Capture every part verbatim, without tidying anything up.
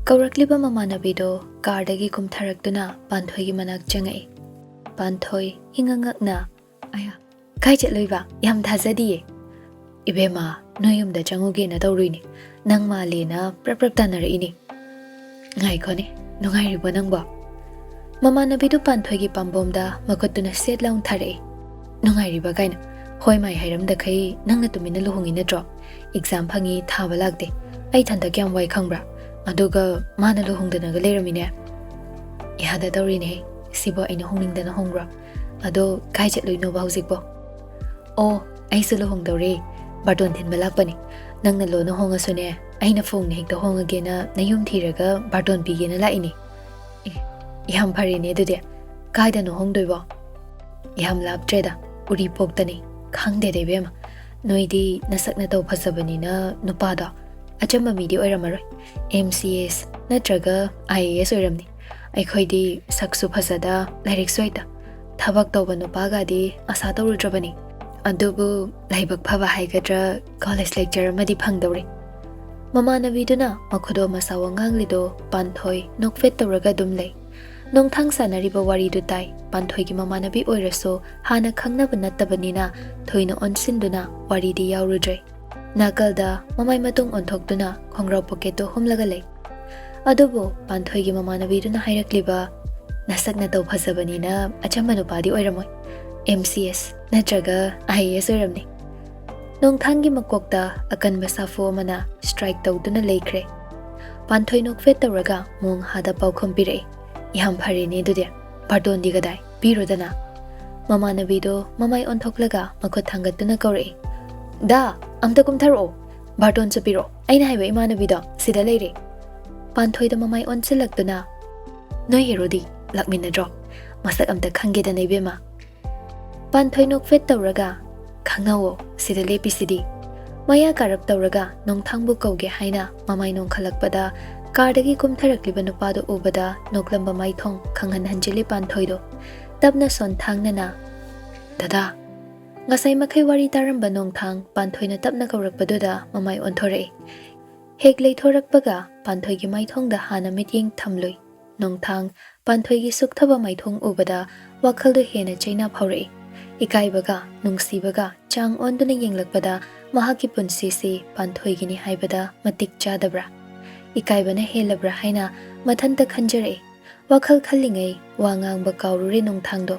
ꯀꯧꯔꯛꯂꯤꯕ ꯃꯃꯥꯟꯅꯕꯤꯗꯣ ꯀꯥꯔꯗꯒꯤ ꯀꯨꯝꯊꯔꯛꯇꯨꯅ ꯄꯥꯟꯊꯣꯏꯒꯤ ꯃꯅꯥꯛ ꯆꯪꯉꯛꯏ꯫ ꯄꯥꯟꯊꯣꯏ ꯏꯉꯛ ꯉꯛꯅ, "ꯑꯌꯥ, ꯀꯥꯏ ꯆꯠꯂꯨꯏꯕ? ꯌꯥꯝ ꯊꯥꯖꯗꯤꯌꯦ꯫ ꯏꯕꯦꯝꯃ, ꯅꯣꯏ ꯌꯨꯝꯗ ꯆꯪꯉꯨꯒꯦꯅ ꯇꯧꯔꯨꯏꯅꯦ꯫ ꯅꯪ ꯃꯥꯜꯂꯦꯅ ꯄ꯭ꯔꯞ ꯄ꯭ꯔꯞ ꯇꯥꯟꯅꯔꯛꯏꯅꯦ꯫ ꯉꯥꯏꯈꯣꯅꯦ, ꯅꯨꯡꯉꯥꯏꯔꯤꯕꯣ ꯅꯪꯕꯣ?" ꯃꯃꯥꯟꯅꯕꯤꯗꯨ ꯄꯥꯟꯊꯣꯏꯒꯤ ꯄꯥꯝꯕꯣꯝꯗ ꯃꯈꯨꯠꯇꯨꯅ ꯁꯦꯠ ꯂꯥꯎꯅ ꯊꯥꯔꯛꯏ꯫ "ꯅꯨꯡꯉꯥꯏꯔꯤꯕ ꯀꯥꯏꯅ? ꯍꯣꯏ ꯃꯥꯏ ꯍꯥꯏꯔꯝꯗꯈꯩ ꯅꯪꯅ ꯇꯨꯃꯤꯟꯅ ꯂꯨꯍꯣꯡꯉꯤ ꯅꯠꯇ꯭ꯔꯣ? ꯑꯦꯛꯖꯥꯝ ꯐꯪꯉꯤ, ꯊꯥꯕ ꯂꯥꯛꯇꯦ꯫ ꯑꯩ ꯏꯊꯟꯇ ꯀꯌꯥꯝ ꯋꯥꯏ ꯈꯪꯕ꯭ꯔꯥ? ꯑꯗꯨꯒ ꯃꯥꯅ ꯂꯨꯍꯣꯡꯗꯅꯒ ꯂꯩꯔꯝꯃꯤꯅꯦ꯫ ꯏꯍꯥꯗ ꯇꯧꯔꯤꯅꯦ꯫ ꯁꯤꯕꯨ ꯑꯩꯅ ꯍꯣꯡꯅꯤꯡꯗꯅ ꯍꯣꯡꯕ꯭ꯔꯣ? ꯑꯗꯣ ꯀꯥꯏ ꯆꯠꯂꯨꯏꯅꯣꯕ ꯍꯧꯖꯤꯛꯄꯣ?" "ꯑꯣ, ꯑꯩꯁꯨ ꯂꯨꯍꯣꯡꯗꯧꯔꯦ꯫ ꯕꯥꯔꯇꯣꯟ ꯊꯤꯟꯕ ꯂꯥꯛꯄꯅꯦ꯫ ꯅꯪꯅ ꯂꯣꯟꯅ ꯍꯣꯡꯉꯁꯨꯅꯦ, ꯑꯩꯅ ꯐꯣꯡꯅ ꯍꯦꯛꯇ ꯍꯣꯡꯉꯒꯦꯅ ꯅꯌꯨꯝ ꯊꯤꯔꯒ ꯕꯥꯔꯇꯣꯟ ꯄꯤꯒꯦꯅ ꯂꯥꯛꯏꯅꯦ꯫" "ꯑꯦ, ꯌꯥꯝ ꯐꯔꯦꯅꯦ ꯑꯗꯨꯗꯤ꯫ ꯀꯥꯏꯗꯅꯣ ꯍꯣꯡꯗꯣꯏꯕꯣ?" "ꯌꯥꯝ ꯂꯥꯞꯇ꯭ꯔꯦꯗ, ꯎꯔꯤꯄꯣꯛꯇꯅꯤ꯫ ꯈꯪꯗꯦꯗ ꯏꯕꯦꯝꯃ, ꯅꯣꯏꯗꯤ ꯅꯁꯛ ꯅꯇꯧ ꯐꯖꯕꯅꯤꯅ ꯅꯨꯄꯥꯗꯣ ꯑꯆꯝꯕ ꯃꯤꯗꯤ ꯑꯣꯏꯔꯝꯃꯔꯣꯏ꯫ ꯑꯦꯝ ꯁꯤ ꯑꯦꯁ ꯅꯠꯇ꯭ꯔꯒ ꯑꯥꯏ ꯑꯦ ꯑꯦꯁ ꯑꯣꯏꯔꯝꯅꯤ꯫ ꯑꯩꯈꯣꯏꯗꯤ ꯁꯛꯁꯨ ꯐꯖꯗ, ꯂꯥꯏꯔꯤꯛꯁꯨ ꯍꯩꯇ, ꯊꯕꯛ ꯇꯧꯕ ꯅꯨꯄꯥꯒꯗꯤ ꯑꯁꯥ ꯇꯧꯔꯨꯗ꯭ꯔꯕꯅꯤ꯫ ꯑꯗꯨꯕꯨ ꯂꯥꯏꯕꯛ ꯐꯕ ꯍꯥꯏꯒꯗ꯭ꯔꯥ, ꯀꯣꯂꯦꯖ ꯂꯦꯛꯆꯔ ꯑꯃꯗꯤ ꯐꯪꯗꯧꯔꯦ꯫" ꯃꯃꯥꯟꯅꯕꯤꯗꯨꯅ ꯃꯈꯨꯗꯣ ꯃꯁꯥ ꯋꯥ ꯉꯥꯡꯂꯤꯗꯣ ꯄꯥꯟꯊꯣꯏ ꯅꯣꯛꯐꯦꯠ ꯇꯧꯔꯒ ꯑꯗꯨꯝ ꯂꯩ꯫ ꯅꯣꯡꯊꯥꯡ ꯁꯥꯟꯅꯔꯤꯕ ꯋꯥꯔꯤꯗꯨ ꯇꯥꯏ꯫ ꯄꯥꯟꯊꯣꯏꯒꯤ ꯃꯃꯥꯟꯅꯕꯤ ꯑꯣꯏꯔꯁꯨ ꯍꯥꯟꯅ ꯈꯪꯅꯕ ꯅꯠꯇꯕꯅꯤꯅ ꯊꯣꯏꯅ ꯑꯣꯟꯁꯤꯟꯗꯨꯅ ꯋꯥꯔꯤꯗꯤ ꯌꯥꯎꯔꯨꯗ꯭ꯔꯦ꯫ ꯅꯥꯀꯜꯗ ꯃꯃꯥꯏ ꯃꯇꯨꯡ ꯑꯣꯟꯊꯣꯛꯇꯨꯅ ꯈꯣꯡꯒ꯭ꯔꯥꯎ ꯄꯣꯀꯦꯠꯇꯨ ꯍꯨꯝꯂꯒ ꯂꯩ꯫ ꯑꯗꯨꯕꯨ ꯄꯥꯟꯊꯣꯏꯒꯤ ꯃꯃꯥꯟꯅꯕꯤꯗꯨꯅ ꯍꯥꯏꯔꯛꯂꯤꯕ, "ꯅꯁꯛ ꯅꯇꯧ ꯐꯖꯕꯅꯤꯅ ꯑꯆꯝꯕ ꯅꯨꯄꯥꯗꯤ ꯑꯣꯏꯔꯝꯃꯣꯏ꯫ ꯑꯦꯝ ꯁꯤ ꯑꯦꯁ ꯅꯠꯇ꯭ꯔꯒ ꯑꯥꯏ ꯑꯦ ꯑꯦꯁ ꯑꯣꯏꯔꯝꯅꯤ꯫" ꯅꯣꯡꯊꯥꯡꯒꯤ ꯃꯀꯣꯛꯇ ꯑꯀꯟꯕ ꯁꯥꯐꯨ ꯑꯃꯅ ꯁ꯭ꯇ꯭ꯔꯥꯏꯛ ꯇꯧꯗꯨꯅ ꯂꯩꯈ꯭ꯔꯦ꯫ ꯄꯥꯟꯊꯣꯏ ꯅꯣꯛꯐꯦꯠ ꯇꯧꯔꯒ ꯃꯣꯡ ꯍꯥꯗ ꯄꯥꯎꯈꯨꯝ ꯄꯤꯔꯛꯏ, "ꯌꯥꯝ ꯐꯔꯦꯅꯦ ꯑꯗꯨꯗꯤ꯫ ꯕꯥꯔꯇꯣꯟꯗꯤ ꯀꯗꯥꯏ? ꯄꯤꯔꯣꯗꯅ꯫" ꯃꯃꯥꯟꯅꯕꯤꯗꯣ ꯃꯃꯥꯏ ꯑꯣꯟꯊꯣꯛꯂꯒ ꯃꯈꯨꯠ ꯊꯥꯡꯒꯠꯇꯨꯅ ꯀꯧꯔꯛꯏ, "ꯗꯥ, ꯑꯝꯇ ꯀꯨꯝꯊꯔꯛꯑꯣ꯫ ꯕꯥꯔꯇꯣꯟꯁꯨ ꯄꯤꯔꯛꯑꯣ꯫ ꯑꯩꯅ ꯍꯥꯏꯕ ꯏꯃꯥꯟꯅꯕꯤꯗꯣ ꯁꯤꯗ ꯂꯩꯔꯦ꯫" ꯄꯥꯟꯊꯣꯏꯗ ꯃꯃꯥꯏ ꯑꯣꯟꯁꯤꯜꯂꯛꯇꯨꯅ, "ꯅꯣꯏ ꯍꯦꯔꯣꯗꯤ ꯂꯥꯛꯃꯤꯟꯅꯗ꯭ꯔꯣ? ꯃꯁꯛ ꯑꯝꯇ ꯈꯪꯒꯦꯗꯅ ꯏꯕꯦꯝꯃ꯫" ꯄꯥꯟꯊꯣꯏ ꯅꯣꯛꯐꯦꯠ ꯇꯧꯔꯒ, "ꯈꯪꯅꯧꯋꯣ, ꯁꯤꯗ ꯂꯦꯞꯄꯤꯁꯤꯗꯤ꯫" ꯃꯌꯥ ꯀꯥꯔꯞ ꯇꯧꯔꯒ ꯅꯣꯡꯊꯥꯡꯕꯨ ꯀꯧꯒꯦ ꯍꯥꯏꯅ ꯃꯃꯥꯏ ꯅꯣꯡꯈꯠꯂꯛꯄꯗ ꯀꯥꯔꯗꯒꯤ ꯀꯨꯝꯊꯔꯛꯂꯤꯕ ꯅꯨꯄꯥꯗꯨ ꯎꯕꯗ ꯅꯣꯛꯂꯝꯕ ꯃꯥꯏꯊꯣꯡ ꯈꯪꯍꯟ ꯍꯟꯖꯤꯜꯂꯤ ꯄꯥꯟꯊꯣꯏꯗꯣ꯫ ꯇꯞꯅ ꯁꯣꯟꯊꯥꯡꯅꯅ, "ꯗꯗꯥ꯫" ꯉꯁꯥꯏ ꯃꯈꯩ ꯋꯥꯔꯤ ꯇꯥꯔꯝꯕ ꯅꯣꯡꯊꯥꯡ ꯄꯥꯟꯊꯣꯏꯅ ꯇꯞꯅ ꯀꯧꯔꯛꯄꯗꯨꯗ ꯃꯃꯥꯏ ꯑꯣꯟꯊꯣꯔꯛꯏ꯫ ꯍꯦꯛ ꯂꯩꯊꯣꯔꯛꯄꯒ ꯄꯥꯟꯊꯣꯏꯒꯤ ꯃꯥꯏꯊꯣꯡꯗ ꯍꯥꯟꯅ ꯃꯤꯠꯌꯦꯡ ꯊꯝꯂꯨꯏ꯫ ꯅꯣꯡꯊꯥꯡ ꯄꯥꯟꯊꯣꯏꯒꯤ ꯁꯨꯛꯊꯕ ꯃꯥꯏꯊꯣꯡ ꯎꯕꯗ ꯋꯥꯈꯜꯗꯨ ꯍꯦꯟꯅ ꯆꯩꯅ ꯐꯥꯎꯔꯛꯏ꯫ ꯏꯀꯥꯏꯕꯒ ꯅꯨꯡꯁꯤꯕꯒ ꯆꯥꯡ ꯑꯣꯟꯗꯨꯅ ꯌꯦꯡꯂꯛꯄꯗ ꯃꯍꯥꯛꯀꯤ ꯄꯨꯟꯁꯤꯁꯤ ꯄꯥꯟꯊꯣꯏꯒꯤꯅꯤ ꯍꯥꯏꯕꯗ ꯃꯇꯤꯛ ꯆꯥꯗꯕ꯭ꯔꯥ? ꯏꯀꯥꯏꯕꯅ ꯍꯦꯜꯂꯕ꯭ꯔꯥ ꯍꯥꯏꯅ ꯃꯊꯟꯇ ꯈꯟꯖꯔꯛꯏ꯫ ꯋꯥꯈꯜ ꯈꯜꯂꯤꯉꯩ ꯋꯥ ꯉꯥꯡꯕ ꯀꯥꯎꯔꯨꯔꯦ ꯅꯣꯡꯊꯥꯡꯗꯣ꯫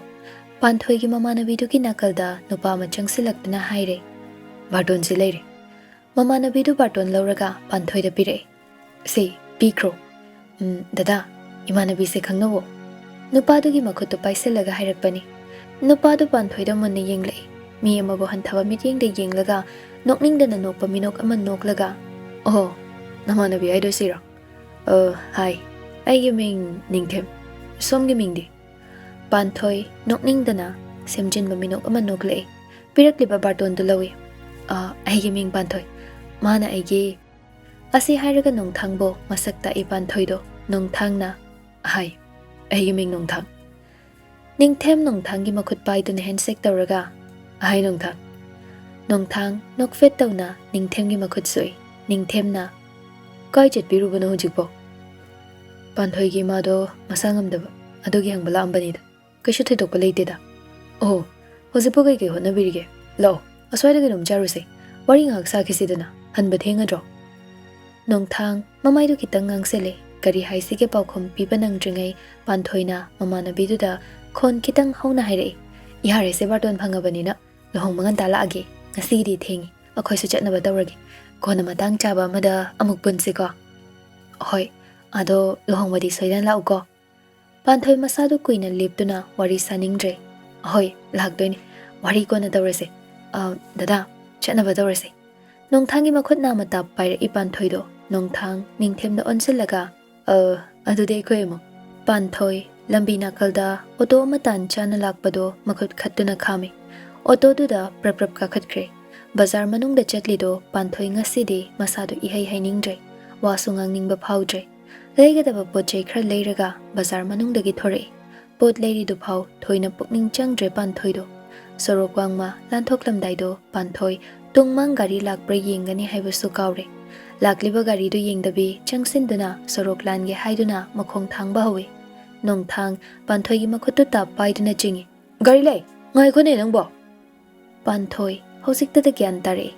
ꯄꯥꯟꯊꯣꯏꯒꯤ ꯃꯃꯥꯟꯅꯕꯤꯗꯨꯒꯤ ꯅꯥꯀꯜꯗ ꯅꯨꯄꯥ ꯑꯃ ꯆꯪꯁꯤꯜꯂꯛꯇꯨꯅ ꯍꯥꯏꯔꯦ, "ꯕꯥꯔꯇꯣꯟꯁꯤ ꯂꯩꯔꯦ꯫" ꯃꯃꯥꯟꯅꯕꯤꯗꯨ ꯕꯥꯔꯇꯣꯟ ꯂꯧꯔꯒ ꯄꯥꯟꯊꯣꯏꯗ ꯄꯤꯔꯛꯑꯦ꯫ "ꯁꯤ, ꯄꯤꯈ꯭ꯔꯣ꯫" "ꯎꯝ, ꯗꯗꯥ, ꯏꯃꯥꯟꯅꯕꯤꯁꯦ ꯈꯪꯅꯧꯋꯣ꯫" ꯅꯨꯄꯥꯗꯨꯒꯤ ꯃꯈꯨꯠꯇꯨ ꯄꯥꯏꯁꯤꯜꯂꯒ ꯍꯥꯏꯔꯛꯄꯅꯤ꯫ ꯅꯨꯄꯥꯗꯨ ꯄꯥꯟꯊꯣꯏꯗ ꯃꯨꯟꯅ ꯌꯦꯡꯂꯛꯏ꯫ ꯃꯤ ꯑꯃꯕꯨ ꯍꯟꯊꯕ ꯃꯤꯠꯌꯦꯡꯗ ꯌꯦꯡꯂꯒ ꯅꯣꯛꯅꯤꯡꯗꯅ ꯅꯣꯛꯄ ꯃꯤꯅꯣꯛ ꯑꯃ ꯅꯣꯛꯂꯒ, "ꯑꯣꯍꯣ, ꯅꯃꯥꯟꯅꯕꯤ ꯍꯥꯏꯗꯣ ꯁꯤꯔꯣ? ꯑ, ꯍꯥꯏ, ꯑꯩꯒꯤ ꯃꯤꯡ ꯅꯤꯡꯊꯦꯝ, ꯁꯣꯝꯒꯤ ꯃꯤꯡꯗꯤ?" ꯄꯥꯟꯊꯣꯏ ꯅꯣꯛꯅꯤꯡꯗꯅ ꯁꯦꯝꯖꯤꯟꯕ ꯃꯤꯅꯣꯛ ꯑꯃ ꯅꯣꯛꯂꯛꯏ꯫ ꯄꯤꯔꯛꯂꯤꯕ ꯕꯥꯔꯇꯣꯟꯗꯨ ꯂꯧꯏ꯫ "ꯑ, ꯑꯩꯒꯤ ꯃꯤꯡ ꯄꯥꯟꯊꯣꯏ꯫ ꯃꯥꯅ ꯑꯩꯒꯤ..." ꯑꯁꯤ ꯍꯥꯏꯔꯒ ꯅꯣꯡꯊꯥꯡꯕꯨ ꯃꯁꯛ ꯇꯥꯛꯏ ꯄꯥꯟꯊꯣꯏꯗꯣ꯫ ꯅꯣꯡꯊꯥꯡꯅ, "ꯍꯥꯏ, ꯑꯩꯒꯤ ꯃꯤꯡ ꯅꯣꯡꯊꯥꯡ꯫" ꯅꯤꯡꯊꯦꯝ ꯅꯣꯡꯊꯥꯡꯒꯤ ꯃꯈꯨꯠ ꯄꯥꯏꯗꯨꯅ ꯍꯦꯟꯁꯦꯛ ꯇꯧꯔꯒ, "ꯍꯥꯏ ꯅꯣꯡꯊꯥꯡ꯫" ꯅꯣꯡꯊꯥꯡ ꯅꯣꯛꯐꯦꯠ ꯇꯧꯅ ꯅꯤꯡꯊꯦꯝꯒꯤ ꯃꯈꯨꯠ ꯁꯣꯛꯏ꯫ ꯅꯤꯡꯊꯦꯝꯅ, "ꯀꯥꯏ ꯆꯠꯄꯤꯔꯨꯕꯅꯣ ꯍꯧꯖꯤꯛꯄꯣ?" "ꯄꯥꯟꯊꯣꯏꯒꯤ ꯏꯃꯥꯗꯣ ꯃꯁꯥ ꯉꯝꯗꯕ, ꯑꯗꯨꯒꯤ ꯍꯪꯕ ꯂꯥꯛꯑꯝꯕꯅꯤꯗ꯫ ꯀꯩꯁꯨ ꯊꯣꯏꯗꯣꯛꯄ ꯂꯩꯇꯦꯗ꯫" "ꯑꯣ, ꯍꯧꯖꯤꯛꯄꯨ ꯀꯩꯀꯩ ꯍꯣꯠꯅꯕꯤꯔꯤꯒꯦ? ꯂꯥꯛꯑꯣ, ꯑꯁ꯭ꯋꯥꯏꯗ ꯀꯩꯅꯣꯝ ꯆꯥꯔꯨꯁꯦ꯫ ꯋꯥꯔꯤ ꯉꯥꯏꯍꯥꯛ ꯁꯥꯈꯤꯁꯤꯗꯅ꯫ ꯍꯟꯕ ꯊꯦꯡꯉꯗ꯭ꯔꯣ?" ꯅꯣꯡꯊꯥꯡ ꯃꯃꯥꯏꯗꯨ ꯈꯤꯇꯪ ꯉꯥꯡꯁꯤꯜꯂꯦ꯫ ꯀꯔꯤ ꯍꯥꯏꯁꯤꯒꯦ ꯄꯥꯎꯈꯨꯝ ꯄꯤꯕ ꯅꯪꯗ꯭ꯔꯤꯉꯩ ꯄꯥꯟꯊꯣꯏꯅ ꯃꯃꯥꯟꯅꯕꯤꯗꯨꯗ ꯈꯣꯟ ꯈꯤꯇꯪ ꯍꯧꯅ ꯍꯥꯏꯔꯛꯏ, "ꯌꯥꯔꯦꯁꯦ, ꯕꯥꯔꯇꯣꯟ ꯐꯪꯉꯕꯅꯤꯅ ꯂꯨꯍꯣꯡꯕ ꯉꯟꯇꯥ ꯂꯥꯛꯑꯒꯦ꯫ ꯉꯁꯤꯒꯤꯗꯤ ꯊꯦꯡꯉꯤ, ꯑꯩꯈꯣꯏꯁꯨ ꯆꯠꯅꯕ ꯇꯧꯔꯒꯦ꯫ ꯀꯣꯟꯅ ꯃꯇꯥꯡ ꯆꯥꯕ ꯑꯃꯗ ꯑꯃꯨꯛ ꯄꯨꯟꯁꯤꯀꯣ꯫" "ꯍꯣꯏ, ꯑꯗꯣ ꯂꯨꯍꯣꯡꯕꯗꯤ ꯁꯣꯏꯗꯅ ꯂꯥꯛꯎꯀꯣ꯫" ꯄꯥꯟꯊꯣꯏ ꯃꯁꯥꯗꯨ ꯀꯨꯏꯅ ꯂꯦꯞꯇꯨꯅ ꯋꯥꯔꯤ ꯁꯥꯅꯤꯡꯗ꯭ꯔꯦ꯫ "ꯍꯣꯏ, ꯂꯥꯛꯇꯣꯏꯅꯤ꯫ ꯋꯥꯔꯤ ꯀꯣꯟꯅ ꯇꯧꯔꯁꯦ꯫ ꯑ, ꯗꯗꯥ, ꯆꯠꯅꯕ ꯇꯧꯔꯁꯦ꯫" ꯅꯣꯡꯊꯥꯡꯒꯤ ꯃꯈꯨꯠ ꯅꯥꯝꯃ ꯇꯥꯞ ꯄꯥꯏꯔꯛꯏ ꯄꯥꯟꯊꯣꯏꯗꯣ꯫ ꯅꯣꯡꯊꯥꯡ ꯅꯤꯡꯊꯦꯝꯗ ꯑꯣꯟꯁꯤꯜꯂꯒ, "ꯑ, ꯑꯗꯨꯗꯤ ꯑꯩꯈꯣꯏ ꯑꯃꯨꯛ꯫" ꯄꯥꯟꯊꯣꯏ ꯂꯝꯕꯤ ꯅꯥꯀꯜꯗ ꯑꯣꯇꯣ ꯑꯃ ꯇꯥꯟ ꯆꯥꯅ ꯂꯥꯛꯄꯗꯣ ꯃꯈꯨꯠ ꯈꯠꯇꯨꯅ ꯈꯥꯝꯃꯤ꯫ ꯑꯣꯇꯣꯗꯨꯗ ꯄ꯭ꯔꯞ ꯄ꯭ꯔꯞ ꯀꯥꯈꯠꯈ꯭ꯔꯦ꯫ ꯕꯖꯥꯔ ꯃꯅꯨꯡꯗ ꯆꯠꯂꯤꯗꯣ ꯄꯥꯟꯊꯣꯏ ꯉꯁꯤꯗꯤ ꯃꯁꯥꯗꯨ ꯏꯍꯩ ꯍꯩꯅꯤꯡꯗ꯭ꯔꯦ꯫ ꯋꯥꯁꯨ ꯉꯥꯡꯅꯤꯡꯕ ꯐꯥꯎꯗ꯭ꯔꯦ꯫ ꯂꯩꯒꯗꯕ ꯄꯣꯠ ꯆꯩ ꯈꯔ ꯂꯩꯔꯒ ꯕꯖꯥꯔ ꯃꯅꯨꯡꯗꯒꯤ ꯊꯣꯔꯛꯏ꯫ ꯄꯣꯠ ꯂꯩꯔꯤꯗꯨꯐꯥꯎ ꯊꯣꯏꯅ ꯄꯨꯛꯅꯤꯡ ꯆꯪꯗ꯭ꯔꯦ ꯄꯥꯟꯊꯣꯏꯗꯣ꯫ ꯁꯣꯔꯣꯛ ꯋꯥꯡꯃ ꯂꯥꯟꯊꯣꯛꯂꯝꯗꯥꯏꯗꯣ ꯄꯥꯟꯊꯣꯏ ꯇꯨꯡ ꯃꯥꯡ ꯒꯥꯔꯤ ꯂꯥꯛꯄ꯭ꯔꯥ ꯌꯦꯡꯒꯅꯤ ꯍꯥꯏꯕꯁꯨ ꯀꯥꯎꯔꯦ꯫ ꯂꯥꯛꯂꯤꯕ ꯒꯥꯔꯤꯗꯨ ꯌꯦꯡꯗꯕꯤ ꯆꯪꯁꯤꯟꯗꯨꯅ ꯁꯣꯔꯣꯛ ꯂꯥꯟꯒꯦ ꯍꯥꯏꯗꯨꯅ ꯃꯈꯣꯡ ꯊꯥꯡꯕ ꯍꯧꯏ꯫ ꯅꯣꯡꯊꯥꯡ ꯄꯥꯟꯊꯣꯏꯒꯤ ꯃꯈꯨꯠꯇꯨ ꯇꯥꯞ ꯄꯥꯏꯗꯨꯅ ꯆꯤꯡꯏ꯫ "ꯒꯥꯔꯤ ꯂꯩ, ꯉꯥꯏꯈꯣꯅꯦ ꯅꯪꯕꯣ!" ꯄꯥꯟꯊꯣꯏ ꯍꯧꯖꯤꯛꯇꯗ ꯒ꯭ꯌꯥꯟ ꯇꯥꯔꯛꯏ꯫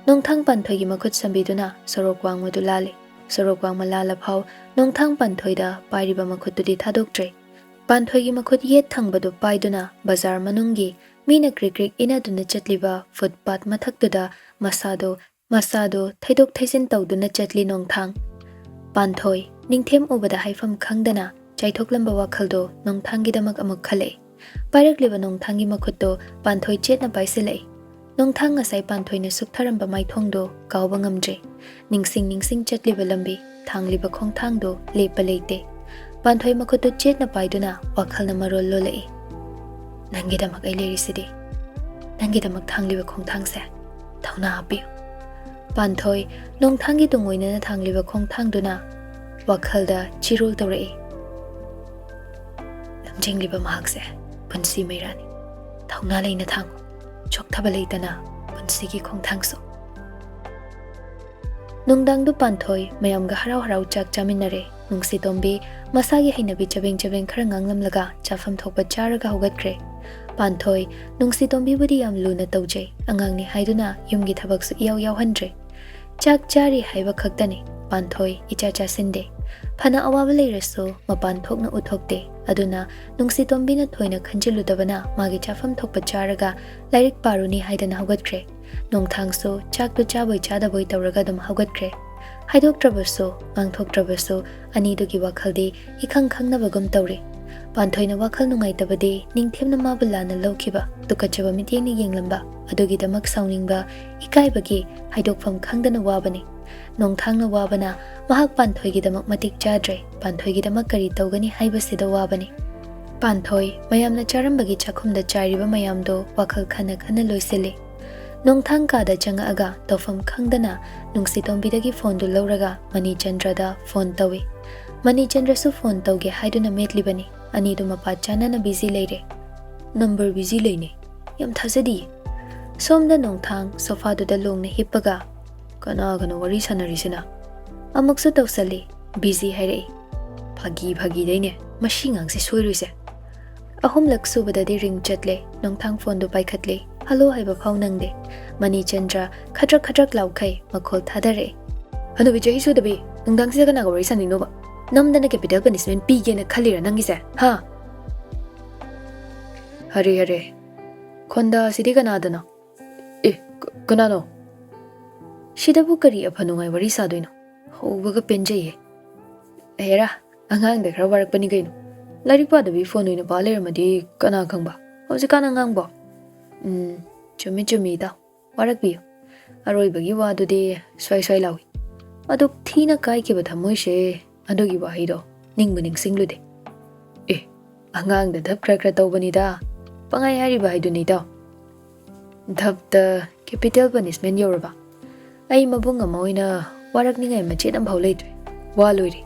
ꯅꯣꯡꯊꯥꯡ ꯄꯥꯟꯊꯣꯏꯒꯤ ꯃꯈꯨꯠ ꯁꯝꯕꯤꯗꯨꯅ ꯁꯣꯔꯣꯛ ꯋꯥꯡꯃꯗꯨ ꯂꯥꯜꯂꯤ꯫ ꯁꯣꯔꯣꯛ ꯋꯥꯡꯃ ꯂꯥꯜꯂ ꯐꯥꯎ ꯅꯣꯡꯊꯥꯡ ꯄꯥꯟꯊꯣꯏꯗ ꯄꯥꯏꯔꯤꯕ ꯃꯈꯨꯠꯇꯨꯗꯤ ꯊꯥꯗꯣꯛꯇ꯭ꯔꯦ꯫ ꯄꯥꯟꯊꯣꯏꯒꯤ ꯃꯈꯨꯠ ꯌꯦꯠ ꯊꯪꯕꯗꯨ ꯄꯥꯏꯗꯨꯅ ꯕꯖꯥꯔ ꯃꯅꯨꯡꯒꯤ ꯃꯤꯅ ꯀ꯭ꯔꯤꯛ ꯀ꯭ꯔꯤꯛ ꯏꯟꯅꯗꯨꯅ ꯆꯠꯂꯤꯕ ꯐꯨꯠꯄꯥꯠ ꯃꯊꯛꯇꯨꯗ ꯃꯁꯥꯗꯣ, ꯃꯁꯥꯗꯣ ꯊꯩꯗꯣꯛ ꯊꯩꯖꯤꯟ ꯇꯧꯗꯨꯅ ꯆꯠꯂꯤ ꯅꯣꯡꯊꯥꯡ꯫ ꯄꯥꯟꯊꯣꯏ ꯅꯤꯡꯊꯦꯝ ꯎꯕꯗ ꯍꯥꯏꯐꯝ ꯈꯪꯗꯅ ꯆꯥꯏꯊꯣꯛꯂꯝꯕ ꯋꯥꯈꯜꯗꯣ ꯅꯣꯡꯊꯥꯡꯒꯤꯗꯃꯛ ꯑꯃꯨꯛ ꯈꯜꯂꯛꯏ꯫ ꯄꯥꯏꯔꯛꯂꯤꯕ ꯅꯣꯡꯊꯥꯡꯒꯤ ꯃꯈꯨꯠꯇꯣ ꯄꯥꯟꯊꯣꯏ ꯆꯦꯠꯅ ꯄꯥꯏꯁꯤꯜꯂꯛꯏ꯫ ꯅꯣꯡꯊꯥꯡ ꯉꯁꯥꯏ ꯄꯥꯟꯊꯣꯏꯅ ꯁꯨꯛꯊꯔꯝꯕ ꯃꯥꯏꯊꯣꯡꯗꯣ ꯀꯥꯎꯕ ꯉꯝꯗ꯭ꯔꯦ꯫ ꯅꯤꯡꯁꯤꯡ ꯅꯤꯡꯁꯤꯡ ꯆꯠꯂꯤꯕ ꯂꯝꯕꯤ, ꯊꯥꯡꯂꯤꯕ ꯈꯣꯡꯊꯥꯡꯗꯣ ꯂꯦꯞꯄ ꯂꯩꯇꯦ꯫ ꯄꯥꯟꯊꯣꯏ ꯃꯈꯨꯠꯇꯨ ꯆꯦꯠꯅ ꯄꯥꯏꯗꯨꯅ ꯋꯥꯈꯜꯅ ꯃꯔꯣꯜ ꯂꯣꯜꯂꯛꯏ꯫ "ꯅꯪꯒꯤꯗꯃꯛ ꯑꯩ ꯂꯩꯔꯤꯁꯤꯗꯤ꯫ ꯅꯪꯒꯤꯗꯃꯛ ꯊꯥꯡꯂꯤꯕ ꯈꯣꯡꯊꯥꯡꯁꯦ ꯊꯧꯅꯥ ꯍꯥꯞꯄꯤꯌꯨ꯫" ꯄꯥꯟꯊꯣꯏ ꯅꯣꯡꯊꯥꯡꯒꯤ ꯇꯨꯡ ꯑꯣꯏꯅꯅ ꯊꯥꯡꯂꯤꯕ ꯈꯣꯡꯊꯥꯡꯗꯨꯅ ꯋꯥꯈꯜꯗ ꯆꯤꯔꯣꯜ ꯇꯧꯔꯛꯏ꯫ "ꯂꯝꯖꯤꯡꯂꯤꯕ ꯃꯍꯥꯛꯁꯦ ꯄꯨꯟꯁꯤ ꯃꯩꯔꯥꯅꯤ꯫ ꯊꯧꯅꯥ ꯂꯩꯅ ꯊꯥꯡꯉꯨ꯫ ꯆꯣꯛꯊꯕ ꯂꯩꯇꯅ ꯄꯨꯟꯁꯤꯒꯤ ꯈꯣꯡꯊꯥꯡꯁꯨ꯫" ꯅꯨꯡꯗꯥꯡꯗꯨ ꯄꯥꯟꯊꯣꯏ ꯃꯌꯥꯝꯒ ꯍꯔꯥꯎ ꯍꯔꯥꯎ ꯆꯥꯛ ꯆꯥꯃꯤꯟꯅꯔꯦ꯫ ꯅꯨꯡꯁꯤꯇꯣꯝꯕꯤ ꯃꯁꯥꯒꯤ ꯍꯩꯅꯕꯤ ꯆꯕꯦꯡ ꯆꯕꯦꯡ ꯈꯔ ꯉꯥꯡꯂꯝꯂꯒ ꯆꯥꯐꯝ ꯊꯣꯛꯄ ꯆꯥꯔꯒ ꯍꯧꯒꯠꯈ꯭ꯔꯦ꯫ ꯄꯥꯟꯊꯣꯏ ꯅꯨꯡꯁꯤꯇꯣꯝꯕꯤꯕꯨꯗꯤ ꯌꯥꯝ ꯂꯨꯅ ꯇꯧꯖꯩ, ꯑꯉꯥꯡꯅꯤ ꯍꯥꯏꯗꯨꯅ ꯌꯨꯝꯒꯤ ꯊꯕꯛꯁꯨ ꯏꯌꯥꯎ ꯌꯥꯎꯍꯟꯗ꯭ꯔꯦ꯫ ꯆꯥꯛ ꯆꯥꯔꯤ ꯍꯥꯏꯕ ꯈꯛꯇꯅꯤ, ꯄꯥꯟꯊꯣꯏ ꯏꯆꯥ ꯆꯥꯁꯤꯟꯗꯦ꯫ ꯐꯅ ꯑꯋꯥꯕ ꯂꯩꯔꯁꯨ ꯃꯄꯥꯟ ꯊꯣꯛꯅ ꯎꯠꯊꯣꯛꯇꯦ꯫ ꯑꯗꯨꯅ ꯅꯨꯡꯁꯤꯇꯣꯝꯕꯤꯅ ꯊꯣꯏꯅ ꯈꯟꯖꯤꯜꯂꯨꯗꯕꯅ ꯃꯥꯒꯤ ꯆꯥꯐꯝ ꯊꯣꯛꯄ ꯆꯥꯔꯒ ꯂꯥꯏꯔꯤꯛ ꯄꯥꯔꯨꯅꯤ ꯍꯥꯏꯗꯅ ꯍꯧꯒꯠꯈ꯭ꯔꯦ꯫ ꯅꯣꯡꯊꯥꯡꯁꯨ ꯆꯥꯛꯇꯨ ꯆꯥꯕꯣꯏ ꯆꯥꯗꯕꯣꯏ ꯇꯧꯔꯒ ꯑꯗꯨꯝ ꯍꯧꯒꯠꯈ꯭ꯔꯦ꯫ ꯍꯥꯏꯗꯣꯛꯇ꯭ꯔꯕꯁꯨ, ꯉꯥꯡꯊꯣꯛꯇ꯭ꯔꯕꯁꯨ, ꯑꯅꯤꯗꯨꯒꯤ ꯋꯥꯈꯜꯗꯤ ꯏꯈꯪ ꯈꯪꯅꯕꯒꯨꯝ ꯇꯧꯔꯤ꯫ ꯄꯥꯟꯊꯣꯏꯅ ꯋꯥꯈꯜ ꯅꯨꯡꯉꯥꯏꯇꯕꯗꯤ ꯅꯤꯡꯊꯦꯝꯅ ꯃꯥꯕꯨ ꯂꯥꯟꯅ ꯂꯧꯈꯤꯕ, ꯇꯨꯀꯠꯆꯕ ꯃꯤꯠꯌꯦꯡꯅ ꯌꯦꯡꯂꯝꯕ ꯑꯗꯨꯒꯤꯗꯃꯛ ꯁꯥꯎꯅꯤꯡꯕ, ꯏꯀꯥꯏꯕꯒꯤ ꯍꯥꯏꯗꯣꯛꯐꯝ ꯈꯪꯗꯅ ꯋꯥꯕꯅꯤ꯫ ꯅꯣꯡꯊꯥꯡꯅ ꯋꯥꯕꯅ ꯃꯍꯥꯛ ꯄꯥꯟꯊꯣꯏꯒꯤꯗꯃꯛ ꯃꯇꯤꯛ ꯆꯥꯗ꯭ꯔꯦ, ꯄꯥꯟꯊꯣꯏꯒꯤꯗꯃꯛ ꯀꯔꯤ ꯇꯧꯒꯅꯤ ꯍꯥꯏꯕꯁꯤꯗ ꯋꯥꯕꯅꯤ꯫ ꯄꯥꯟꯊꯣꯏ ꯃꯌꯥꯝꯅ ꯆꯥꯔꯝꯕꯒꯤ ꯆꯥꯛꯈꯨꯝꯗ ꯆꯥꯏꯔꯤꯕ ꯃꯌꯥꯝꯗꯣ ꯋꯥꯈꯜ ꯈꯟꯅ ꯈꯟꯅ ꯂꯣꯏꯁꯤꯜꯂꯤ꯫ ꯅꯣꯡꯊꯥꯡ ꯀꯥꯗ ꯆꯪꯉꯛꯑꯒ ꯇꯧꯐꯝ ꯈꯪꯗꯅ ꯅꯨꯡꯁꯤꯇꯣꯝꯕꯤꯗꯒꯤ ꯐꯣꯟꯗꯨ ꯂꯧꯔꯒ ꯃꯅꯤꯆꯟꯗ꯭ꯔꯗ ꯐꯣꯟ ꯇꯧꯏ꯫ ꯃꯅꯤꯆꯟꯗ꯭ꯔꯁꯨ ꯐꯣꯟ ꯇꯧꯒꯦ ꯍꯥꯏꯗꯨꯅ ꯃꯦꯠꯂꯤꯕꯅꯤ꯫ ꯑꯅꯤꯗꯨ ꯃꯄꯥ ꯆꯥꯅꯅ ꯕꯤꯖꯤ ꯂꯩꯔꯦ꯫ "ꯅꯝꯕꯔ ꯕꯤꯖꯤ ꯂꯩꯅꯦ꯫ ꯌꯥꯝ ꯊꯥꯖꯗꯤꯌꯦ꯫" ꯁꯣꯝꯗ ꯅꯣꯡꯊꯥꯡ ꯁꯣꯐꯥꯗꯨꯗ ꯂꯣꯡꯅ ꯍꯤꯞꯄꯒ, ꯀꯅꯥꯒꯅꯣ ꯋꯥꯔꯤ ꯁꯥꯟꯅꯔꯤꯁꯤꯅ? ꯑꯃꯨꯛꯁꯨ ꯇꯧꯁꯜꯂꯤ, ꯕꯤꯖꯤ ꯍꯥꯏꯔꯛꯏ꯫ ꯐꯥꯒꯤ ꯐꯥꯒꯤꯗꯩꯅꯦ, ꯃꯁꯤ ꯉꯥꯡꯁꯦ ꯁꯣꯏꯔꯣꯏꯁꯦ꯫ ꯑꯍꯨꯝꯂꯛ ꯁꯨꯕꯗꯗꯤ ꯔꯤꯡ ꯆꯠꯂꯦ, ꯅꯣꯡꯊꯥꯡ ꯐꯣꯟꯗꯣ ꯄꯥꯏꯈꯠꯂꯦ, ꯍꯜꯂꯣ ꯍꯥꯏꯕ ꯐꯥꯎ ꯅꯪꯗꯦ꯫ ꯃꯅꯤ ꯆꯟꯗ꯭ꯔ ꯈꯗ꯭ꯔꯛ ꯈꯗ꯭ꯔꯛ ꯂꯥꯎꯈꯩ ꯃꯈꯣꯜ ꯊꯥꯗꯔꯛꯑꯦ꯫ "ꯍꯅꯨꯕꯤ ꯆꯍꯤ ꯁꯨꯗꯕꯤ, ꯅꯨꯡꯗꯥꯡꯁꯤꯗ ꯀꯅꯥꯒ ꯋꯥꯔꯤ ꯁꯥꯟꯅꯤꯡꯅꯣꯕ? ꯅꯝꯗꯅ ꯀꯦꯄꯤꯇꯦꯜ ꯄꯅꯤꯁꯃꯦꯟ ꯄꯤꯒꯦꯅ ꯈꯜꯂꯤꯔꯥ ꯅꯪꯒꯤꯁꯦ? ꯍꯥ?" "ꯍꯔꯦ ꯍꯔꯦ, ꯈꯣꯟꯗꯥ ꯑꯁꯤꯗꯤ ꯀꯅꯥꯗꯅꯣ? ꯑꯦ, ꯀ-, ꯀꯅꯥꯅꯣ? ꯁꯤꯗꯕꯨ ꯀꯔꯤ ꯑꯐ ꯅꯨꯡꯉꯥꯏ ꯋꯥꯔꯤ ꯁꯥꯗꯣꯏꯅꯣ? ꯍꯧꯕꯒ ꯄꯦꯟꯖꯩꯌꯦ꯫ ꯍꯦꯔꯥ, ꯑꯉꯥꯡꯗ ꯈꯔ ꯋꯥꯔꯛꯄꯅꯤ ꯀꯩꯅꯣ꯫ ꯂꯥꯏꯔꯤꯛ ꯄꯥꯗꯕꯤ ꯐꯣꯟ ꯑꯣꯏꯅ ꯄꯥ ꯂꯩꯔꯝꯃꯗꯤ ꯀꯅꯥ ꯈꯪꯕ? ꯍꯧꯖꯤꯛꯀꯥꯟ ꯑꯉꯥꯡꯕꯣ?" "ꯎꯝ, ꯆꯨꯝꯃꯤ ꯆꯨꯝꯃꯤ ꯏꯇꯥꯎ꯫ ꯋꯥꯔꯛꯄꯤꯌꯨ꯫ ꯑꯔꯣꯏꯕꯒꯤ ꯋꯥꯗꯨꯗꯤ ꯁ꯭ꯋꯥꯏ ꯁ꯭ꯋꯥꯏ ꯂꯥꯎꯏ꯫ ꯑꯗꯨꯛ ꯊꯤꯅ ꯀꯥꯏꯈꯤꯕ ꯊꯃꯣꯏꯁꯦ ꯑꯗꯨꯒꯤ ꯋꯥꯍꯩꯗꯣ ꯅꯤꯡꯕꯨ ꯅꯤꯡꯁꯤꯡꯂꯨꯗꯦ꯫ ꯑꯦ, ꯑꯉꯥꯡꯗ ꯙꯞ ꯈꯔ ꯈꯔ ꯇꯧꯕꯅꯤꯗ꯫ ꯄꯪꯍꯥꯏ ꯍꯥꯏꯔꯤꯕ ꯍꯥꯏꯗꯨꯅꯤ ꯏꯇꯥꯎ꯫ ꯙꯞꯇ ꯀꯦꯄꯤꯇꯦꯜ ꯄꯅꯤꯁꯃꯦꯟ ꯌꯧꯔꯕ? ꯑꯩ ꯃꯕꯨꯡ ꯑꯃ ꯑꯣꯏꯅ ꯋꯥꯔꯛꯅꯤꯡꯉꯥꯏ ꯃꯆꯦꯠ ꯑꯃꯐꯥꯎ ꯂꯩꯇ꯭ꯔꯦ꯫ ꯋꯥ ꯂꯣꯏꯔꯦ꯫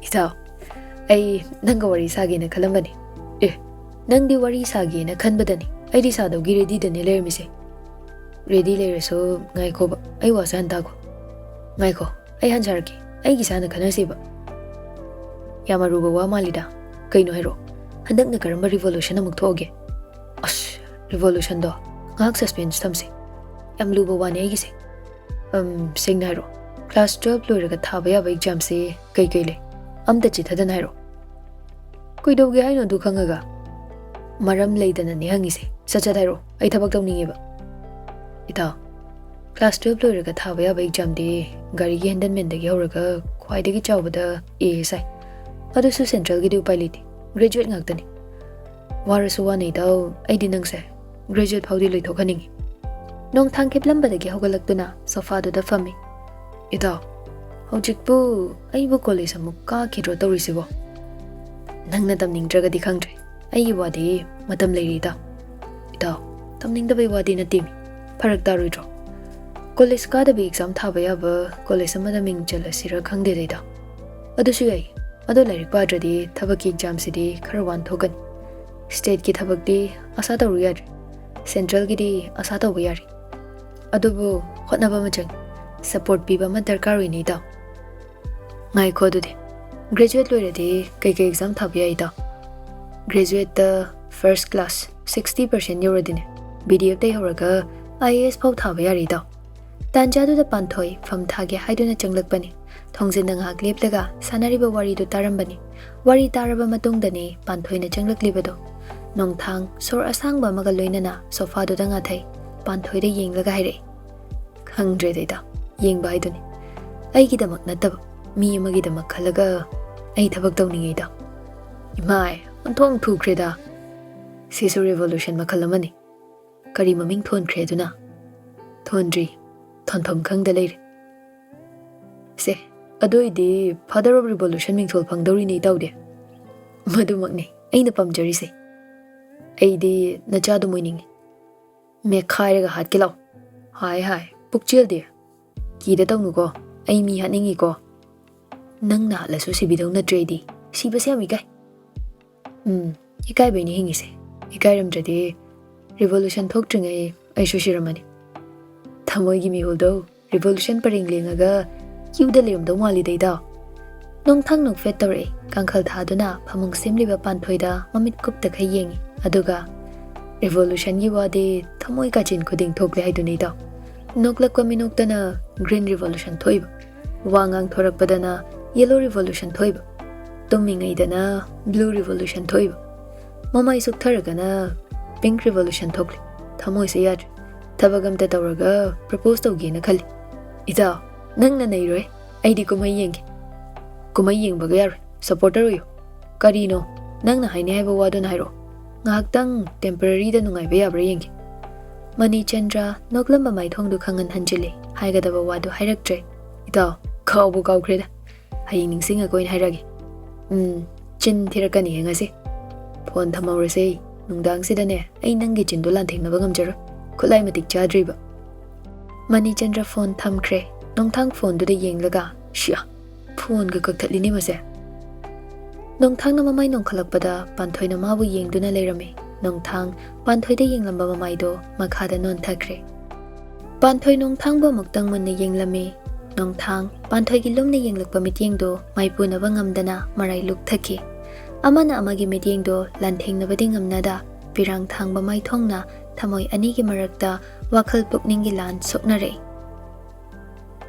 ꯏꯇꯥꯎ, ꯑꯩ ꯅꯪꯒ ꯋꯥꯔꯤ ꯁꯥꯒꯦꯅ ꯈꯜꯂꯝꯕꯅꯤ꯫ ꯑꯦ, ꯅꯪꯗꯤ ꯋꯥꯔꯤ ꯁꯥꯒꯦꯅ ꯈꯟꯕꯗꯅꯤ ꯑꯩꯗꯤ ꯁꯥꯗꯧꯒꯤ ꯔꯦꯗꯤꯗꯅꯦ ꯂꯩꯔꯝꯃꯤꯁꯦ꯫ ꯔꯦꯗꯤ ꯂꯩꯔꯁꯨ ꯉꯥꯏꯈꯣꯕ, ꯑꯩ ꯋꯥꯁꯦ ꯍꯥꯟ ꯇꯥꯈꯣ꯫ ꯉꯥꯏꯈꯣ, ꯑꯩ ꯍꯥꯟ ꯁꯥꯔꯛꯀꯦ, ꯑꯩꯒꯤ ꯏꯁꯥꯅ ꯈꯟꯅꯁꯦꯕ꯫ ꯌꯥꯝ ꯑꯔꯨꯕ ꯋꯥ ꯃꯥꯜꯂꯤꯗ꯫ ꯀꯩꯅꯣ ꯍꯥꯏꯔꯣ, ꯍꯟꯗꯛꯅ ꯀꯔꯝꯕ ꯔꯤꯚꯣꯂꯨꯁꯟ ꯑꯃꯨꯛ ꯊꯣꯛꯑꯒꯦ? ꯑꯁ, ꯔꯤꯚꯣꯂꯨꯁꯟꯗꯣ ꯉꯥꯏꯍꯥꯛ ꯁꯁꯄꯦꯟꯁ ꯊꯝꯁꯦ꯫ ꯌꯥꯝ ꯂꯨꯕ ꯋꯥꯅꯤ ꯑꯩꯒꯤꯁꯦ꯫ ꯑꯝ, ꯁꯦꯡꯅ ꯍꯥꯏꯔꯣ, ꯀ꯭ꯂꯥꯁ ꯇꯨꯋꯦꯜꯐ ꯂꯣꯏꯔꯒ ꯊꯥꯕ ꯌꯥꯕ ꯑꯦꯛꯖꯥꯝꯁꯦ ꯀꯩꯀꯩ ꯂꯩ? ꯑꯝꯇ ꯆꯤꯊꯗꯅ ꯍꯥꯏꯔꯣ꯫ ꯀꯩꯗꯧꯒꯦ ꯍꯥꯏꯅꯣ ꯑꯗꯨ ꯈꯪꯉꯒ? ꯃꯔꯝ ꯂꯩꯗꯅꯅꯦ ꯍꯪꯉꯤꯁꯦ꯫ ꯁꯠ ꯁꯠ ꯍꯥꯏꯔꯣ, ꯑꯩ ꯊꯕꯛ ꯇꯧꯅꯤꯡꯉꯦꯕ꯫ ꯏꯇꯥꯎ, ꯀ꯭ꯂꯥꯁ ꯇꯨꯋꯦꯜꯐ ꯂꯣꯏꯔꯒ ꯊꯥꯕ ꯌꯥꯕ ꯑꯦꯛꯖꯥꯝꯗꯤ ꯒꯥꯔꯤꯒꯤ ꯍꯦꯟꯗꯜꯃꯦꯟꯗꯒꯤ ꯍꯧꯔꯒ ꯈ꯭ꯋꯥꯏꯗꯒꯤ ꯆꯥꯎꯕꯗ ꯑꯦ ꯑꯦꯁ ꯑꯥꯏ꯫ ꯑꯗꯨꯁꯨ ꯁꯦꯟꯇ꯭ꯔꯦꯜꯒꯤꯗꯤ ꯎꯄꯥꯏ ꯂꯩꯇꯦ, ꯒ꯭ꯔꯦꯖꯨꯋꯦꯠ ꯉꯥꯛꯇꯅꯤ꯫ ꯋꯥꯔꯁꯨ ꯋꯥꯅ ꯏꯇꯥꯎ, ꯑꯩꯗꯤ ꯅꯪꯁꯦ ꯒ꯭ꯔꯦꯖꯨꯋꯦꯠ ꯐꯥꯎꯗꯤ ꯂꯣꯏꯊꯣꯛꯍꯟꯅꯤꯡꯉꯤ꯫ ꯅꯣꯡꯊꯥꯡ ꯈꯤꯞꯂꯝꯕꯗꯒꯤ ꯍꯧꯒꯠꯂꯛꯇꯨꯅ ꯁꯣꯐꯥꯗꯨꯗ ꯐꯝꯃꯤ꯫ ꯏꯇꯥꯎ, ꯍꯧꯖꯤꯛꯄꯨ ꯑꯩꯕꯨ ꯀꯣꯂꯦꯖ ꯑꯃꯨꯛ ꯀꯥꯈꯤꯗ꯭ꯔꯣ ꯇꯧꯔꯤꯁꯤꯕꯣ? ꯅꯪꯅ ꯇꯝꯅꯤꯡꯗ꯭ꯔꯒꯗꯤ ꯈꯪꯗ꯭ꯔꯦ, ꯑꯩꯒꯤ ꯋꯥꯗꯤ ꯃꯇꯝ ꯂꯩꯔꯤ ꯏꯇꯥꯎ꯫ ꯏꯇꯥꯎ, ꯇꯝꯅꯤꯡꯗꯕꯩ ꯋꯥꯗꯤ ꯅꯠꯇꯦꯃꯤ, ꯐꯔꯛ ꯇꯥꯔꯣꯏꯗ꯭ꯔꯣ? ꯀꯣꯂꯦꯖ ꯀꯥꯗꯕꯤ ꯑꯦꯛꯖꯥꯝ ꯊꯥꯕ ꯌꯥꯕ ꯀꯣꯂꯦꯖ ꯑꯃꯗ ꯃꯤꯡ ꯆꯜꯂꯁꯤꯔ ꯈꯪꯗꯦꯗ ꯏꯇꯥꯎ꯫ ꯑꯗꯨꯁꯨ ꯌꯥꯏ, ꯑꯗꯣ ꯂꯥꯏꯔꯤꯛ ꯄꯥꯗ꯭ꯔꯗꯤ ꯊꯕꯛꯀꯤ ꯑꯦꯛꯖꯥꯝꯁꯤꯗꯤ ꯈꯔ ꯋꯥꯟ ꯊꯣꯛꯀꯅꯤ꯫ ꯁ꯭ꯇꯦꯠꯀꯤ ꯊꯕꯛꯇꯤ ꯑꯁꯥ ꯇꯧꯔꯨ ꯌꯥꯗ꯭ꯔꯦ, ꯁꯦꯟꯇ꯭ꯔꯦꯜꯒꯤꯗꯤ ꯑꯁꯥ ꯇꯧꯕ ꯌꯥꯔꯦ꯫ ꯑꯗꯨꯕꯨ ꯍꯣꯠꯅꯕ ꯑꯃ ꯆꯪꯏ꯫ ꯁꯄꯣꯔꯠ ꯄꯤꯕ ꯑꯃ ꯗꯔꯀꯥꯔ ꯑꯣꯏꯅꯤ ꯏꯇꯥꯎ꯫ ꯉꯥꯏꯈꯣ ꯑꯗꯨꯗꯤ, ꯒ꯭ꯔꯦꯖꯨꯋꯦꯠ ꯂꯣꯏꯔꯗꯤ ꯀꯩꯀꯩ ꯑꯦꯛꯖꯥꯝ ꯊꯥꯕ ꯌꯥꯏ ꯏꯇꯥꯎ? ꯒ꯭ꯔꯦꯖꯨꯋꯦꯠꯇ ꯐꯥꯔꯁ ꯀ꯭ꯂꯥꯁ ꯁꯤꯛꯁꯇꯤ ꯄꯥꯔꯁꯦꯟ ꯌꯧꯔꯗꯤꯅꯦ, ꯕꯤ ꯗꯤ ꯑꯦꯐꯇꯩ ꯍꯧꯔꯒ ꯑꯥꯏ ꯑꯦ ꯑꯦꯁ ꯐꯥꯎ ꯊꯥꯕ ꯌꯥꯔꯦ ꯏꯇꯥꯎ꯫ ꯇꯥꯟꯖꯥꯗꯨꯗ ꯄꯥꯟꯊꯣꯏ ꯐꯝ ꯊꯥꯒꯦ ꯍꯥꯏꯗꯨꯅ ꯆꯪꯂꯛꯄꯅꯤ꯫ ꯊꯣꯡꯖꯤꯟꯗ ꯉꯥꯏꯍꯥꯛ ꯂꯦꯞꯂꯒ ꯁꯥꯟꯅꯔꯤꯕ ꯋꯥꯔꯤꯗꯨ ꯇꯥꯔꯝꯕꯅꯤ꯫ ꯋꯥꯔꯤ ꯇꯥꯔꯕ ꯃꯇꯨꯡꯗꯅꯤ ꯄꯥꯟꯊꯣꯏꯅ ꯆꯪꯂꯛꯂꯤꯕꯗꯣ꯫ ꯅꯣꯡꯊꯥꯡ ꯁꯣꯔ ꯑꯁꯥꯡꯕ ꯑꯃꯒ ꯂꯣꯏꯅꯅ ꯁꯣꯐꯥꯗꯨꯗ ꯉꯥꯊꯩ꯫ ꯄꯥꯟꯊꯣꯏꯗ ꯌꯦꯡꯂꯒ ꯍꯥꯏꯔꯛꯏ, "ꯈꯪꯗ꯭ꯔꯦꯗ ꯏꯇꯥꯎ, ꯌꯦꯡꯕ ꯍꯥꯏꯗꯨꯅꯤ꯫ ꯑꯩꯒꯤꯗꯃꯛ ꯅꯠꯇꯕ, ꯃꯤ ꯑꯃꯒꯤꯗꯃꯛ ꯈꯜꯂꯒ ꯑꯩ ꯊꯕꯛ ꯇꯧꯅꯤꯡꯉꯦ ꯏꯇꯥꯎ꯫" "ꯏꯃꯥꯏ, ꯑꯣꯟꯊꯣꯛ ꯊꯨꯈ꯭ꯔꯦꯗ꯫ ꯁꯤꯁꯨ ꯔꯤꯚꯣꯂꯨꯁꯟ ꯃꯈꯜ ꯑꯃꯅꯤ꯫ ꯀꯔꯤ ꯃꯃꯤꯡ ꯊꯣꯟꯈ꯭ꯔꯦ ꯑꯗꯨꯅ?" "ꯊꯣꯟꯗ꯭ꯔꯤ, ꯊꯣꯟꯐꯝ ꯈꯪꯗ ꯂꯩꯔꯦ꯫" "ꯁꯦ, ꯑꯗꯨ ꯑꯣꯏꯗꯤ Father of Revolution ꯃꯤꯡꯊꯣꯜ ꯐꯪꯗꯧꯔꯤꯅꯦ ꯏꯇꯥꯎꯗꯤ꯫" "ꯃꯗꯨꯃꯛꯅꯤ ꯑꯩꯅ ꯄꯥꯝꯖꯔꯤꯁꯦ꯫ ꯑꯩꯗꯤ ꯅꯆꯥꯗꯨꯝ ꯑꯣꯏꯅꯤꯡꯉꯤ꯫ ꯃꯦꯠꯈꯥꯏꯔꯒ ꯍꯥꯠꯀꯦ ꯂꯥꯎ꯫" "ꯍꯥꯏ ꯍꯥꯏ, ꯄꯨꯛꯆꯦꯜꯗꯤ꯫ ꯀꯤꯗ ꯇꯧꯅꯨꯀꯣ, ꯑꯩ ꯃꯤ ꯍꯥꯠꯅꯤꯡꯉꯤꯀꯣ꯫ ꯅꯪꯅ ꯍꯥꯠꯂꯁꯨ ꯁꯤꯕꯤꯗꯧ ꯅꯠꯇ꯭ꯔꯦ ꯑꯩꯗꯤ꯫ ꯁꯤꯕꯁꯦ ꯌꯥꯝ ꯏꯀꯥꯏ꯫" "ꯎꯝ, ꯏꯀꯥꯏꯕꯩꯅꯦ ꯍꯤꯡꯉꯤꯁꯦ꯫ ꯏꯀꯥꯏꯔꯝꯗ꯭ꯔꯗꯤ ꯔꯤꯚꯣꯂꯨꯁꯟ ꯊꯣꯛꯇ꯭ꯔꯤꯉꯩ ꯑꯩꯁꯨ ꯁꯤꯔꯝꯃꯅꯤ꯫" "ꯊꯃꯣꯏꯒꯤ ꯃꯤꯍꯨꯜꯗꯣ ꯔꯤꯚꯣꯂꯨꯁꯟ ꯄꯔꯦꯡ ꯂꯦꯡꯉꯒ ꯀ꯭ꯌꯨꯗ ꯂꯩꯔꯝꯗꯧ ꯃꯥꯜꯂꯤꯗ ꯏꯇꯥꯎ꯫" ꯅꯣꯡꯊꯥꯡ ꯅꯣꯛꯐꯦꯠ ꯇꯧꯔꯛꯏ꯫ ꯀꯥꯡꯈꯜ ꯊꯥꯗꯨꯅ ꯐꯃꯨꯡ ꯁꯦꯝꯂꯤꯕ ꯄꯥꯟꯊꯣꯏꯗ ꯃꯃꯤꯠ ꯀꯨꯞꯇꯈꯩ ꯌꯦꯡꯉꯤ꯫ ꯑꯗꯨꯒ, "ꯔꯤꯚꯣꯂꯨꯁꯟꯒꯤ ꯋꯥꯗꯤ ꯊꯃꯣꯏ ꯀꯥꯆꯤꯟ ꯈꯨꯗꯤꯡ ꯊꯣꯛꯂꯦ ꯍꯥꯏꯗꯨꯅꯤ ꯏꯇꯥꯎ꯫ ꯅꯣꯛꯂꯛꯄ ꯃꯤꯅꯣꯛꯇꯅ ꯒ꯭ꯔꯤꯟ ꯔꯤꯚꯣꯂꯨꯁꯟ ꯊꯣꯛꯏꯕ, ꯋꯥ ꯉꯥꯡꯊꯣꯔꯛꯄꯗꯅ ꯌꯦꯂꯣ ꯔꯤꯚꯣꯂꯨꯁꯟ ꯊꯣꯛꯏꯕ, ꯇꯨꯝꯃꯤꯉꯩꯗꯅ ꯕ꯭ꯂꯨ ꯔꯤꯚꯣꯂꯨꯁꯟ ꯊꯣꯛꯏꯕ, ꯃꯃꯥꯏ ꯁꯨꯛꯊꯔꯒꯅ ꯄꯤꯡꯛ ꯔꯤꯚꯣꯂꯨꯁꯟ ꯊꯣꯛꯂꯦ꯫ ꯊꯃꯣꯏꯁꯦ ꯌꯥꯗ꯭ꯔꯦ꯫ ꯊꯕꯛ ꯑꯝꯇ ꯇꯧꯔꯒ ꯄ꯭ꯔꯄꯣꯁ ꯇꯧꯒꯦꯅ ꯈꯜꯂꯤ꯫" "ꯏꯇꯥꯎ, ꯅꯪꯅ ꯅꯩꯔꯣꯏ꯫ ꯑꯩꯗꯤ ꯀꯨꯝꯍꯩ ꯌꯦꯡꯒꯦ꯫" "ꯀꯨꯝꯍꯩ ꯌꯦꯡꯕꯒ ꯌꯥꯔꯣꯏ, ꯁꯄꯣꯔꯇꯔ ꯑꯣꯏꯌꯨ꯫" "ꯀꯔꯤꯅꯣ? ꯅꯪꯅ ꯍꯥꯏꯅꯤ ꯍꯥꯏꯕ ꯋꯥꯗꯨꯅ ꯍꯥꯏꯔꯛꯑꯣ꯫ ꯉꯥꯏꯍꯥꯛꯇꯪ ꯇꯦꯝꯄꯔꯔꯤꯗ ꯅꯨꯡꯉꯥꯏꯕ ꯌꯥꯕ꯭ꯔꯥ ꯌꯦꯡꯒꯦ꯫" ꯃꯅꯤꯆꯟꯗ꯭ꯔ ꯅꯣꯛꯂꯝꯕ ꯃꯥꯏꯊꯣꯡꯗꯨ ꯈꯪꯍꯟ ꯍꯟꯖꯤꯜꯂꯤ꯫ ꯍꯥꯏꯒꯗꯕ ꯋꯥꯗꯨ ꯍꯥꯏꯔꯛꯇ꯭ꯔꯦ꯫ "ꯏꯇꯥꯎ, ꯀꯥꯎꯕꯨ ꯀꯥꯎꯈ꯭ꯔꯦꯗ꯫ ꯍꯌꯦꯡ ꯅꯤꯡꯁꯤꯡꯉꯒ ꯑꯣꯏꯅ ꯍꯥꯏꯔꯛꯑꯒꯦ꯫ ꯎꯝ, ꯆꯤꯟ ꯊꯤꯔꯛꯀꯅꯤꯍꯦ ꯉꯁꯤ꯫ ꯐꯣꯟ ꯊꯝꯍꯧꯔꯁꯦ꯫ ꯅꯨꯡꯗꯥꯡꯁꯤꯗꯅꯦ, ꯑꯩ ꯅꯪꯒꯤ ꯆꯤꯟꯗꯣ ꯂꯥꯟꯊꯦꯡꯅꯕ ꯉꯝꯖꯔꯣꯏ꯫ ꯈꯨꯠꯂꯥꯏ ꯃꯇꯤꯛ ꯆꯥꯗ꯭ꯔꯤꯕ꯫" ꯃꯅꯤꯆꯟꯗ꯭ꯔ ꯐꯣꯟ ꯊꯝꯈ꯭ꯔꯦ꯫ ꯅꯣꯡꯊꯥꯡ ꯐꯣꯟꯗꯨꯗ ꯌꯦꯡꯂꯒ, "ꯁꯤꯌꯥ, ꯐꯣꯟꯒ ꯀꯛꯊꯠꯂꯤꯅꯦ ꯃꯁꯦ꯫" ꯅꯣꯡꯊꯥꯡꯅ ꯃꯃꯥꯏ ꯅꯣꯡꯈꯠꯂꯛꯄꯗ ꯄꯥꯟꯊꯣꯏꯅ ꯃꯥꯕꯨ ꯌꯦꯡꯗꯨꯅ ꯂꯩꯔꯝꯃꯤ꯫ ꯅꯣꯡꯊꯥꯡ ꯄꯥꯟꯊꯣꯏꯗ ꯌꯦꯡꯂꯝꯕ ꯃꯃꯥꯏꯗꯣ ꯃꯈꯥꯗ ꯅꯣꯟꯊꯈ꯭ꯔꯦ꯫ ꯄꯥꯟꯊꯣꯏ ꯅꯣꯡꯊꯥꯡꯕꯨ ꯑꯃꯨꯛꯇꯪ ꯃꯨꯟꯅ ꯌꯦꯡꯂꯝꯃꯤ꯫ ꯅꯣꯡꯊꯥꯡ ꯄꯥꯟꯊꯣꯏꯒꯤ ꯂꯨꯝꯅ ꯌꯦꯡꯂꯛꯄ ꯃꯤꯠꯌꯦꯡꯗꯨ ꯃꯥꯏꯄꯨꯅꯕ ꯉꯝꯗꯅ ꯃꯔꯥꯏ ꯂꯨꯛꯊꯈꯤ꯫ ꯑꯃꯅ ꯑꯃꯒꯤ ꯃꯤꯠꯌꯦꯡꯗꯨ ꯂꯥꯟꯊꯦꯡꯅꯕꯗꯤ ꯉꯝꯅꯗ ꯄꯤꯔꯥꯡ ꯊꯥꯡꯕ ꯃꯥꯏꯊꯣꯡꯅ ꯊꯃꯣꯏ ꯑꯅꯤꯒꯤ ꯃꯔꯛꯇ ꯋꯥꯈꯜ ꯄꯨꯛꯅꯤꯡꯒꯤ ꯂꯥꯟ ꯁꯣꯛꯅꯔꯛꯏ꯫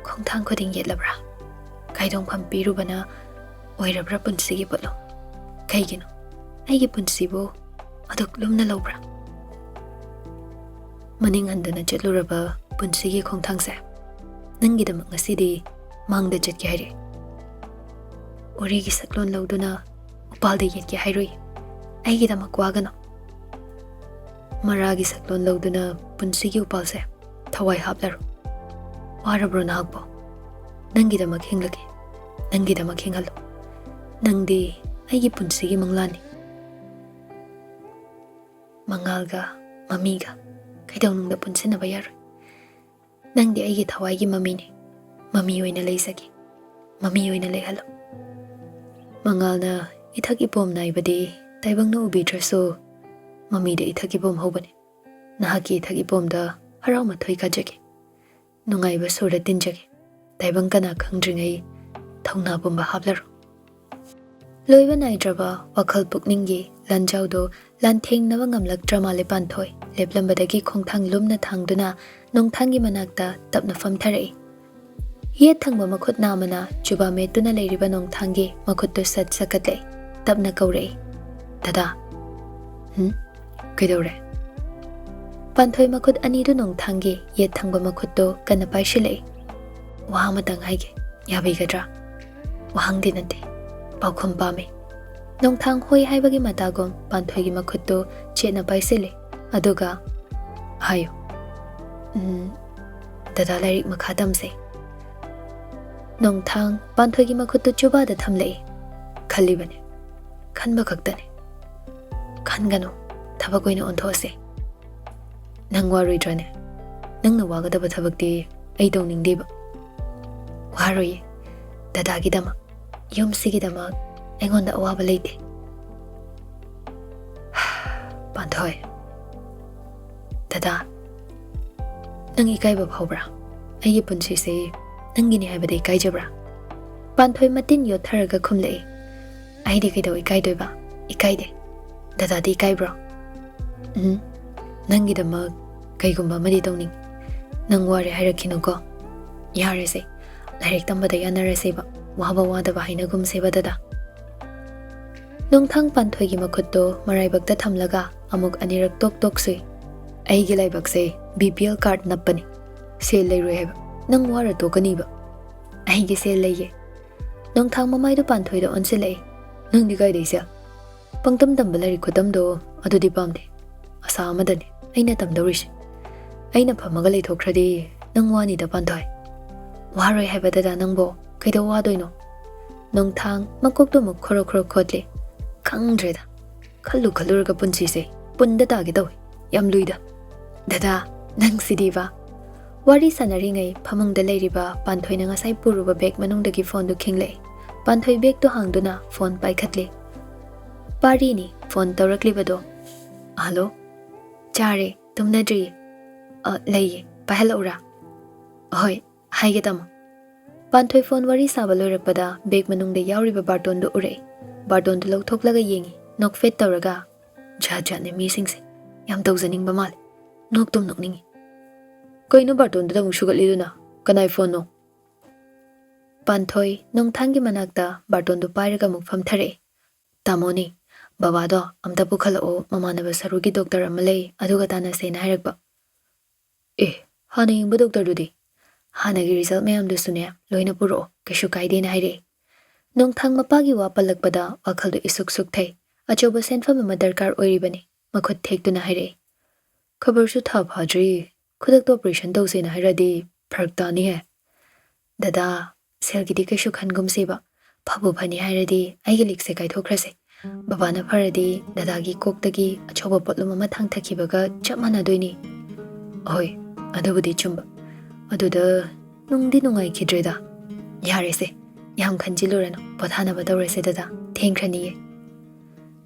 ꯈꯣꯡꯊꯥꯡ ꯈꯨꯗꯤꯡ ꯌꯦꯠꯂꯕ꯭ꯔꯥ? ꯀꯥꯏꯗꯣꯡꯐꯝ ꯄꯤꯔꯨꯕꯅ ꯑꯣꯏꯔꯕ꯭ꯔꯥ ꯄꯨꯟꯁꯤꯒꯤ ꯄꯣꯠꯂꯨꯝ? ꯀꯩꯒꯤꯅꯣ ꯑꯩꯒꯤ ꯄꯨꯟꯁꯤꯕꯨ ꯑꯗꯨꯛ ꯂꯨꯝꯅ ꯂꯧꯕ꯭ꯔꯥ? ꯃꯅꯤꯡ ꯍꯟꯗꯨꯅ ꯆꯠꯂꯨꯔꯕ ꯄꯨꯟꯁꯤꯒꯤ ꯈꯣꯡꯊꯥꯡꯁꯦ ꯅꯪꯒꯤꯗꯃꯛ ꯉꯁꯤꯗꯤ ꯃꯥꯡꯗ ꯆꯠꯀꯦ ꯍꯥꯏꯔꯦ꯫ ꯎꯔꯤꯒꯤ ꯁꯛꯂꯣꯟ ꯂꯧꯗꯨꯅ ꯎꯄꯥꯜꯗ ꯌꯦꯠꯀꯦ ꯍꯥꯏꯔꯨꯏ꯫ ꯑꯩꯒꯤꯗꯃꯛ ꯋꯥꯒꯅꯨ꯫ ꯃꯔꯥꯒꯤ ꯁꯛꯂꯣꯟ ꯂꯧꯗꯨꯅ ꯄꯨꯟꯁꯤꯒꯤ ꯎꯄꯥꯜꯁꯦ ꯊꯋꯥꯏ ꯍꯥꯞꯂꯔꯣ꯫ ꯋꯥꯔꯕ꯭ꯔꯣ ꯅꯍꯥꯛꯄꯣ? ꯅꯪꯒꯤꯗꯃꯛ ꯍꯤꯡꯂꯒꯦ꯫ ꯅꯪꯒꯤꯗꯃꯛ ꯍꯤꯡꯍꯜꯂꯣ꯫ ꯅꯪꯗꯤ ꯑꯩꯒꯤ ꯄꯨꯟꯁꯤꯒꯤ ꯃꯪꯂꯥꯟꯅꯤ꯫ ꯃꯉꯥꯜꯒ ꯃꯃꯤꯒ ꯀꯩꯗꯧꯅꯨꯡꯗ ꯄꯨꯟꯁꯤꯟꯅꯕ ꯌꯥꯔꯣꯏ꯫ ꯅꯪꯗꯤ ꯑꯩꯒꯤ ꯊꯋꯥꯏꯒꯤ ꯃꯃꯤꯅꯤ꯫ ꯃꯃꯤ ꯑꯣꯏꯅ ꯂꯩꯖꯒꯦ꯫ ꯃꯃꯤ ꯑꯣꯏꯅ ꯂꯩꯍꯜꯂꯣ꯫ ꯃꯉꯥꯜꯅ ꯏꯊꯛ ꯏꯄꯣꯝ ꯅꯥꯏꯕꯗꯤ ꯇꯥꯏꯕꯪꯅ ꯎꯕꯤꯗ꯭ꯔꯁꯨ ꯃꯃꯤꯗ ꯏꯊꯛ ꯏꯄꯣꯝ ꯍꯧꯕꯅꯤ꯫ ꯅꯍꯥꯛꯀꯤ ꯏꯊꯛ ꯏꯄꯣꯝꯗ ꯍꯔꯥꯎ ꯃꯊꯣꯏ ꯀꯥꯖꯒꯦ꯫ ꯅꯨꯡꯉꯥꯏꯕ ꯁꯨꯔ ꯇꯤꯟꯖꯒꯦ꯫ ꯇꯥꯏꯕꯪ ꯀꯅꯥ ꯈꯪꯗ꯭ꯔꯤꯉꯩ ꯊꯧꯅꯥ ꯄꯨꯝꯕ ꯍꯥꯞꯂꯔꯣ꯫ ꯂꯣꯏꯕ ꯅꯥꯏꯗ꯭ꯔꯕ ꯋꯥꯈꯜ ꯄꯨꯛꯅꯤꯡꯒꯤ ꯂꯥꯟꯖꯥꯎꯗꯨ ꯂꯥꯟꯊꯦꯡꯅꯕ ꯉꯝꯂꯛꯇ꯭ꯔ ꯃꯥꯜꯂꯦ ꯄꯥꯟꯊꯣꯏ꯫ ꯂꯦꯞꯂꯝꯕꯗꯒꯤ ꯈꯣꯡꯊꯥꯡ ꯂꯨꯝꯅ ꯊꯥꯡꯗꯨꯅ ꯅꯣꯡꯊꯥꯡꯒꯤ ꯃꯅꯥꯛꯇ ꯇꯞꯅ ꯐꯝꯊꯔꯛꯏ꯫ ꯌꯦꯠ ꯊꯪꯕ ꯃꯈꯨꯠ ꯅꯥꯝꯃꯅ ꯆꯨꯕꯥ ꯃꯦꯠꯇꯨꯅ ꯂꯩꯔꯤꯕ ꯅꯣꯡꯊꯥꯡꯒꯤ ꯃꯈꯨꯠꯇꯨ ꯁꯠ ꯁꯠꯀꯠꯂꯛꯏ꯫ ꯇꯞꯅ ꯀꯧꯔꯛꯏ, "ꯗꯗꯥ!" "ꯍꯨꯝ? ꯀꯩꯗꯧꯔꯦ?" ꯄꯥꯟꯊꯣꯏ ꯃꯈꯨꯠ ꯑꯅꯤꯗꯨ ꯅꯣꯡꯊꯥꯡꯒꯤ ꯌꯦꯠ ꯊꯪꯕ ꯃꯈꯨꯠꯇꯨ ꯀꯟꯅ ꯄꯥꯏꯁꯤꯜꯂꯛꯏ꯫ "ꯋꯥ ꯑꯃꯇꯪ ꯍꯥꯏꯒꯦ, ꯌꯥꯕꯤꯒꯗ꯭ꯔꯥ?" "ꯋꯥꯍꯪꯗꯤ ꯅꯠꯇꯦ, ꯄꯥꯎꯈꯨꯝ ꯄꯥꯝꯃꯤ꯫" ꯅꯣꯡꯊꯥꯡ ꯍꯣꯏ ꯍꯥꯏꯕꯒꯤ ꯃꯇꯥꯒꯨꯝ ꯄꯥꯟꯊꯣꯏꯒꯤ ꯃꯈꯨꯠꯇꯨ ꯆꯦꯠꯅ ꯄꯥꯏꯁꯤꯜꯂꯤ꯫ ꯑꯗꯨꯒ, "ꯍꯥꯏꯌꯨ꯫" "ꯎꯝ, ꯗꯗꯥ ꯂꯥꯏꯔꯤꯛ ꯃꯈꯥ ꯇꯝꯁꯦ꯫" ꯅꯣꯡꯊꯥꯡ ꯄꯥꯟꯊꯣꯏꯒꯤ ꯃꯈꯨꯠꯇꯨ ꯆꯨꯕꯥꯗ ꯊꯝꯂꯛꯏ꯫ "ꯈꯜꯂꯤꯕꯅꯤ, ꯈꯟꯕ ꯈꯛꯇꯅꯤ꯫" "ꯈꯟꯒꯅꯨ, ꯊꯕꯛ ꯑꯣꯏꯅ ꯑꯣꯟꯊꯣꯛꯑꯁꯦ꯫" "ꯅꯪ ꯋꯥꯔꯣꯏꯗ꯭ꯔꯅꯦ? ꯅꯪꯅ ꯋꯥꯒꯗꯕ ꯊꯕꯛꯇꯤ ꯑꯩ ꯇꯧꯅꯤꯡꯗꯦꯕ꯫" "ꯋꯥꯔꯣꯏꯌꯦ, ꯗꯗꯥꯒꯤꯗꯃꯛ, ꯌꯨꯝꯁꯤꯒꯤꯗꯃꯛ ꯑꯩꯉꯣꯟꯗ ꯑꯋꯥꯕ ꯂꯩꯇꯦ꯫" "ꯄꯥꯟꯊꯣꯏ꯫" "ꯗꯗꯥ꯫" "ꯅꯪ ꯏꯀꯥꯏꯕ ꯐꯥꯎꯕ꯭ꯔꯥ? ꯑꯩꯒꯤ ꯄꯨꯟꯁꯤꯁꯦ ꯅꯪꯒꯤꯅꯤ ꯍꯥꯏꯕꯗ ꯏꯀꯥꯏꯖꯕ꯭ꯔꯥ?" ꯄꯥꯟꯊꯣꯏ ꯃꯇꯤꯟ ꯌꯣꯠꯊꯔꯒ ꯈꯨꯝꯂꯛꯏ, "ꯑꯩꯗꯤ ꯀꯩꯗꯧ ꯏꯀꯥꯏꯗꯣꯏꯕ? ꯏꯀꯥꯏꯗꯦ꯫ ꯗꯗꯥꯗꯤ ꯏꯀꯥꯏꯕ꯭ꯔꯣ?" "ꯎꯝ, ꯅꯪꯒꯤꯗꯃꯛ ꯀꯩꯒꯨꯝꯕ ꯑꯃꯗꯤ ꯇꯧꯅꯤꯡꯉꯤ꯫ ꯅꯪ ꯋꯥꯔꯦ ꯍꯥꯏꯔꯛꯈꯤꯅꯨꯀꯣ꯫ ꯌꯥꯔꯦꯁꯦ, ꯂꯥꯏꯔꯤꯛ ꯇꯝꯕꯗ ꯌꯥꯅꯔꯁꯦꯕ, ꯋꯥꯕ ꯋꯥꯗꯕ ꯍꯥꯏꯅꯒꯨꯝꯁꯦꯕ ꯗꯗꯥ꯫" ꯅꯣꯡꯊꯥꯡ ꯄꯥꯟꯊꯣꯏꯒꯤ ꯃꯈꯨꯠꯇꯣ ꯃꯔꯥꯏꯕꯛꯇ ꯊꯝꯂꯒ ꯑꯃꯨꯛ ꯑꯅꯤꯔꯛ ꯇꯣꯛ ꯇꯣꯛ ꯁꯨꯏ꯫ "ꯑꯩꯒꯤ ꯂꯥꯏꯕꯛꯁꯦ ꯕꯤ ꯄꯤ ꯑꯦꯜ ꯀꯥꯔꯗ ꯅꯞꯄꯅꯤ꯫ ꯁꯦꯜ ꯂꯩꯔꯣꯏ ꯍꯥꯏꯕ, ꯅꯪ ꯋꯥꯔ ꯇꯣꯛꯀꯅꯤꯕ꯫ ꯑꯩꯒꯤ ꯁꯦꯜ ꯂꯩꯌꯦ꯫" ꯅꯣꯡꯊꯥꯡ ꯃꯃꯥꯏꯗꯣ ꯄꯥꯟꯊꯣꯏꯗ ꯑꯣꯟꯁꯤꯜꯂꯛꯏ꯫ "ꯅꯪꯗꯤ ꯀꯥꯏꯗꯩ ꯁꯦꯜ? ꯄꯪꯇꯝ ꯇꯝꯕ ꯂꯥꯏꯔꯤꯛ ꯈꯨꯇꯝꯗꯣ ꯑꯗꯨꯗꯤ ꯄꯥꯝꯗꯦ꯫ ꯑꯁꯥ ꯑꯃꯗꯅꯤ ꯑꯩꯅ ꯇꯝꯗꯧꯔꯤꯁꯦ꯫ ꯑꯩꯅ ꯐꯝꯃꯒ ꯂꯩꯊꯣꯛꯈ꯭ꯔꯗꯤ ꯅꯪ ꯋꯥꯅꯤꯗ ꯄꯥꯟꯊꯣꯏ꯫" "ꯋꯥꯔꯣꯏ ꯍꯥꯏꯕ ꯗꯗꯥ ꯅꯪꯕꯣ, ꯀꯩꯗꯧ ꯋꯥꯗꯣꯏꯅꯣ?" ꯅꯣꯡꯊꯥꯡ ꯃꯀꯣꯛꯇꯣ ꯑꯃꯨꯛ ꯈꯣꯔꯣ ꯈꯣꯔꯣ ꯈꯣꯠꯂꯤ꯫ "ꯈꯪꯗ꯭ꯔꯦꯗ, ꯈꯜꯂꯨ ꯈꯜꯂꯨꯔꯒ ꯄꯨꯟꯁꯤꯁꯦ ꯄꯨꯟꯗ ꯇꯥꯒꯦ ꯇꯧꯏ꯫ ꯌꯥꯝ ꯂꯨꯏꯗ꯫ ꯗꯗꯥ, ꯅꯪꯁꯤꯗꯤꯕ꯫" ꯋꯥꯔꯤ ꯁꯥꯟꯅꯔꯤꯉꯩ ꯐꯃꯨꯡꯗ ꯂꯩꯔꯤꯕ ꯄꯥꯟꯊꯣꯏꯅ ꯉꯁꯥꯏ ꯄꯨꯔꯨꯕ ꯕꯦꯒ ꯃꯅꯨꯡꯗꯒꯤ ꯐꯣꯟꯗꯨ ꯈꯤꯡꯂꯛꯏ꯫ ꯄꯥꯟꯊꯣꯏ ꯕꯦꯒꯇꯨ ꯍꯥꯡꯗꯨꯅ ꯐꯣꯟ ꯄꯥꯏꯈꯠꯂꯤ꯫ "ꯄꯥꯔꯤꯅꯤ, ꯐꯣꯟ ꯇꯧꯔꯛꯂꯤꯕꯗꯣ꯫" "ꯍꯜꯂꯣ?" "ꯆꯥꯔꯦ, ꯇꯨꯝꯅꯗ꯭ꯔꯤꯌꯦ꯫" "ꯑ, ꯂꯩꯌꯦ, ꯄꯥꯏꯍꯜꯂꯛꯎꯔꯥ?" "ꯍꯣꯏ, ꯍꯥꯏꯒꯦ ꯇꯥꯃꯣ꯫" ꯄꯥꯟꯊꯣꯏ ꯐꯣꯟ ꯋꯥꯔꯤ ꯁꯥꯕ ꯂꯣꯏꯔꯛꯄꯗ ꯕꯦꯒ ꯃꯅꯨꯡꯗ ꯌꯥꯎꯔꯤꯕ ꯕꯥꯔꯇꯣꯟꯗꯨ ꯎꯔꯛꯏ꯫ ꯕꯥꯔꯇꯣꯟꯗꯨ ꯂꯧꯊꯣꯛꯂꯒ ꯌꯦꯡꯉꯤ, ꯅꯣꯛꯐꯦꯠ ꯇꯧꯔꯒ꯫ "ꯖꯥꯠ ꯖꯥꯠꯅꯤ ꯃꯤꯁꯤꯡꯁꯦ, ꯌꯥꯝ ꯇꯧꯖꯅꯤꯡꯕ ꯃꯥꯜꯂꯦ꯫ ꯅꯣꯛꯇꯨꯝ ꯅꯣꯛꯅꯤꯡꯉꯤ꯫ ꯀꯩꯅꯣ ꯕꯥꯔꯇꯣꯟꯗꯨꯗ ꯑꯃꯨꯛ ꯁꯨꯒꯠꯂꯤꯗꯨꯅ? ꯀꯅꯥꯏ ꯐꯣꯟꯅꯣ?" ꯄꯥꯟꯊꯣꯏ ꯅꯣꯡꯊꯥꯡꯒꯤ ꯃꯅꯥꯛꯇ ꯕꯥꯔꯇꯣꯟꯗꯨ ꯄꯥꯏꯔꯒ ꯑꯃꯨꯛ ꯐꯝꯊꯔꯛꯏ꯫ "ꯇꯥꯃꯣꯅꯤ, ꯕꯕꯥꯗꯣ ꯑꯝꯇ ꯄꯨꯈꯠꯂꯛꯑꯣ, ꯃꯃꯥꯟꯅꯕ ꯁꯔꯨꯒꯤ ꯗꯣꯛꯇꯔ ꯑꯃ ꯂꯩ, ꯑꯗꯨꯒ ꯇꯥꯟꯅꯁꯦꯅ ꯍꯥꯏꯔꯛꯄ꯫" "ꯑꯦ, ꯍꯥꯟꯅ ꯌꯦꯡꯕ ꯗꯣꯛꯇꯔꯗꯨꯗꯤ?" "ꯍꯥꯟꯅꯒꯤ ꯔꯤꯖꯜ ꯃꯌꯥꯝꯗꯨꯁꯨꯅꯦ, ꯂꯣꯏꯅ ꯄꯨꯔꯛꯑꯣ, ꯀꯩꯁꯨ ꯀꯥꯏꯗꯦꯅ ꯍꯥꯏꯔꯛꯏ꯫" ꯅꯣꯡꯊꯥꯡ ꯃꯄꯥꯒꯤ ꯋꯥ ꯄꯜꯂꯛꯄꯗ ꯋꯥꯈꯜꯗꯨ ꯏꯁꯨꯛ ꯁꯨꯛꯊꯩ꯫ ꯑꯆꯧꯕ ꯁꯦꯟꯐꯝ ꯑꯃ ꯗꯔꯀꯥꯔ ꯑꯣꯏꯔꯤꯕꯅꯤ꯫ ꯃꯈꯨꯠ ꯊꯦꯛꯇꯨꯅ ꯍꯥꯏꯔꯛꯏ꯫ "ꯈꯕꯔꯁꯨ ꯊꯥ ꯐꯥꯗ꯭ꯔꯤ, ꯈꯨꯗꯛꯇ ꯑꯣꯄꯔꯦꯁꯟ ꯇꯧꯁꯦꯅ ꯍꯥꯏꯔꯛꯑꯗꯤ ꯐꯔꯛ ꯇꯥꯅꯤꯍꯦ꯫" "ꯗꯗꯥ, ꯁꯦꯜꯒꯤꯗꯤ ꯀꯩꯁꯨ ꯈꯟꯒꯨꯝꯁꯦꯕ꯫ ꯐꯕꯨ ꯐꯅꯤ ꯍꯥꯏꯔꯗꯤ ꯑꯩꯒꯤ ꯂꯤꯛꯁꯦ ꯀꯥꯏꯊꯣꯛꯈ꯭ꯔꯁꯦ꯫ ꯕꯕꯥꯅ ꯐꯔꯗꯤ ꯗꯗꯥꯒꯤ ꯀꯣꯛꯇꯒꯤ ꯑꯆꯧꯕ ꯄꯣꯠꯂꯨꯝ ꯑꯃ ꯊꯥꯡꯊꯈꯤꯕꯒ ꯆꯞ ꯃꯥꯟꯅꯗꯣꯏꯅꯤ꯫" "ꯍꯣꯏ, ꯑꯗꯨꯕꯨꯗꯤ ꯆꯨꯝꯕ꯫ ꯑꯗꯨꯗ ꯅꯨꯡꯗꯤ ꯅꯨꯡꯉꯥꯏꯈꯤꯗ꯭ꯔꯦꯗ꯫ ꯌꯥꯔꯦꯁꯦ, ꯌꯥꯝ ꯈꯟꯖꯤꯜꯂꯨꯔꯅꯨ, ꯄꯣꯊꯥꯅꯕ ꯇꯧꯔꯁꯦ ꯗꯗꯥ, ꯊꯦꯡꯈ꯭ꯔꯅꯤꯌꯦ꯫"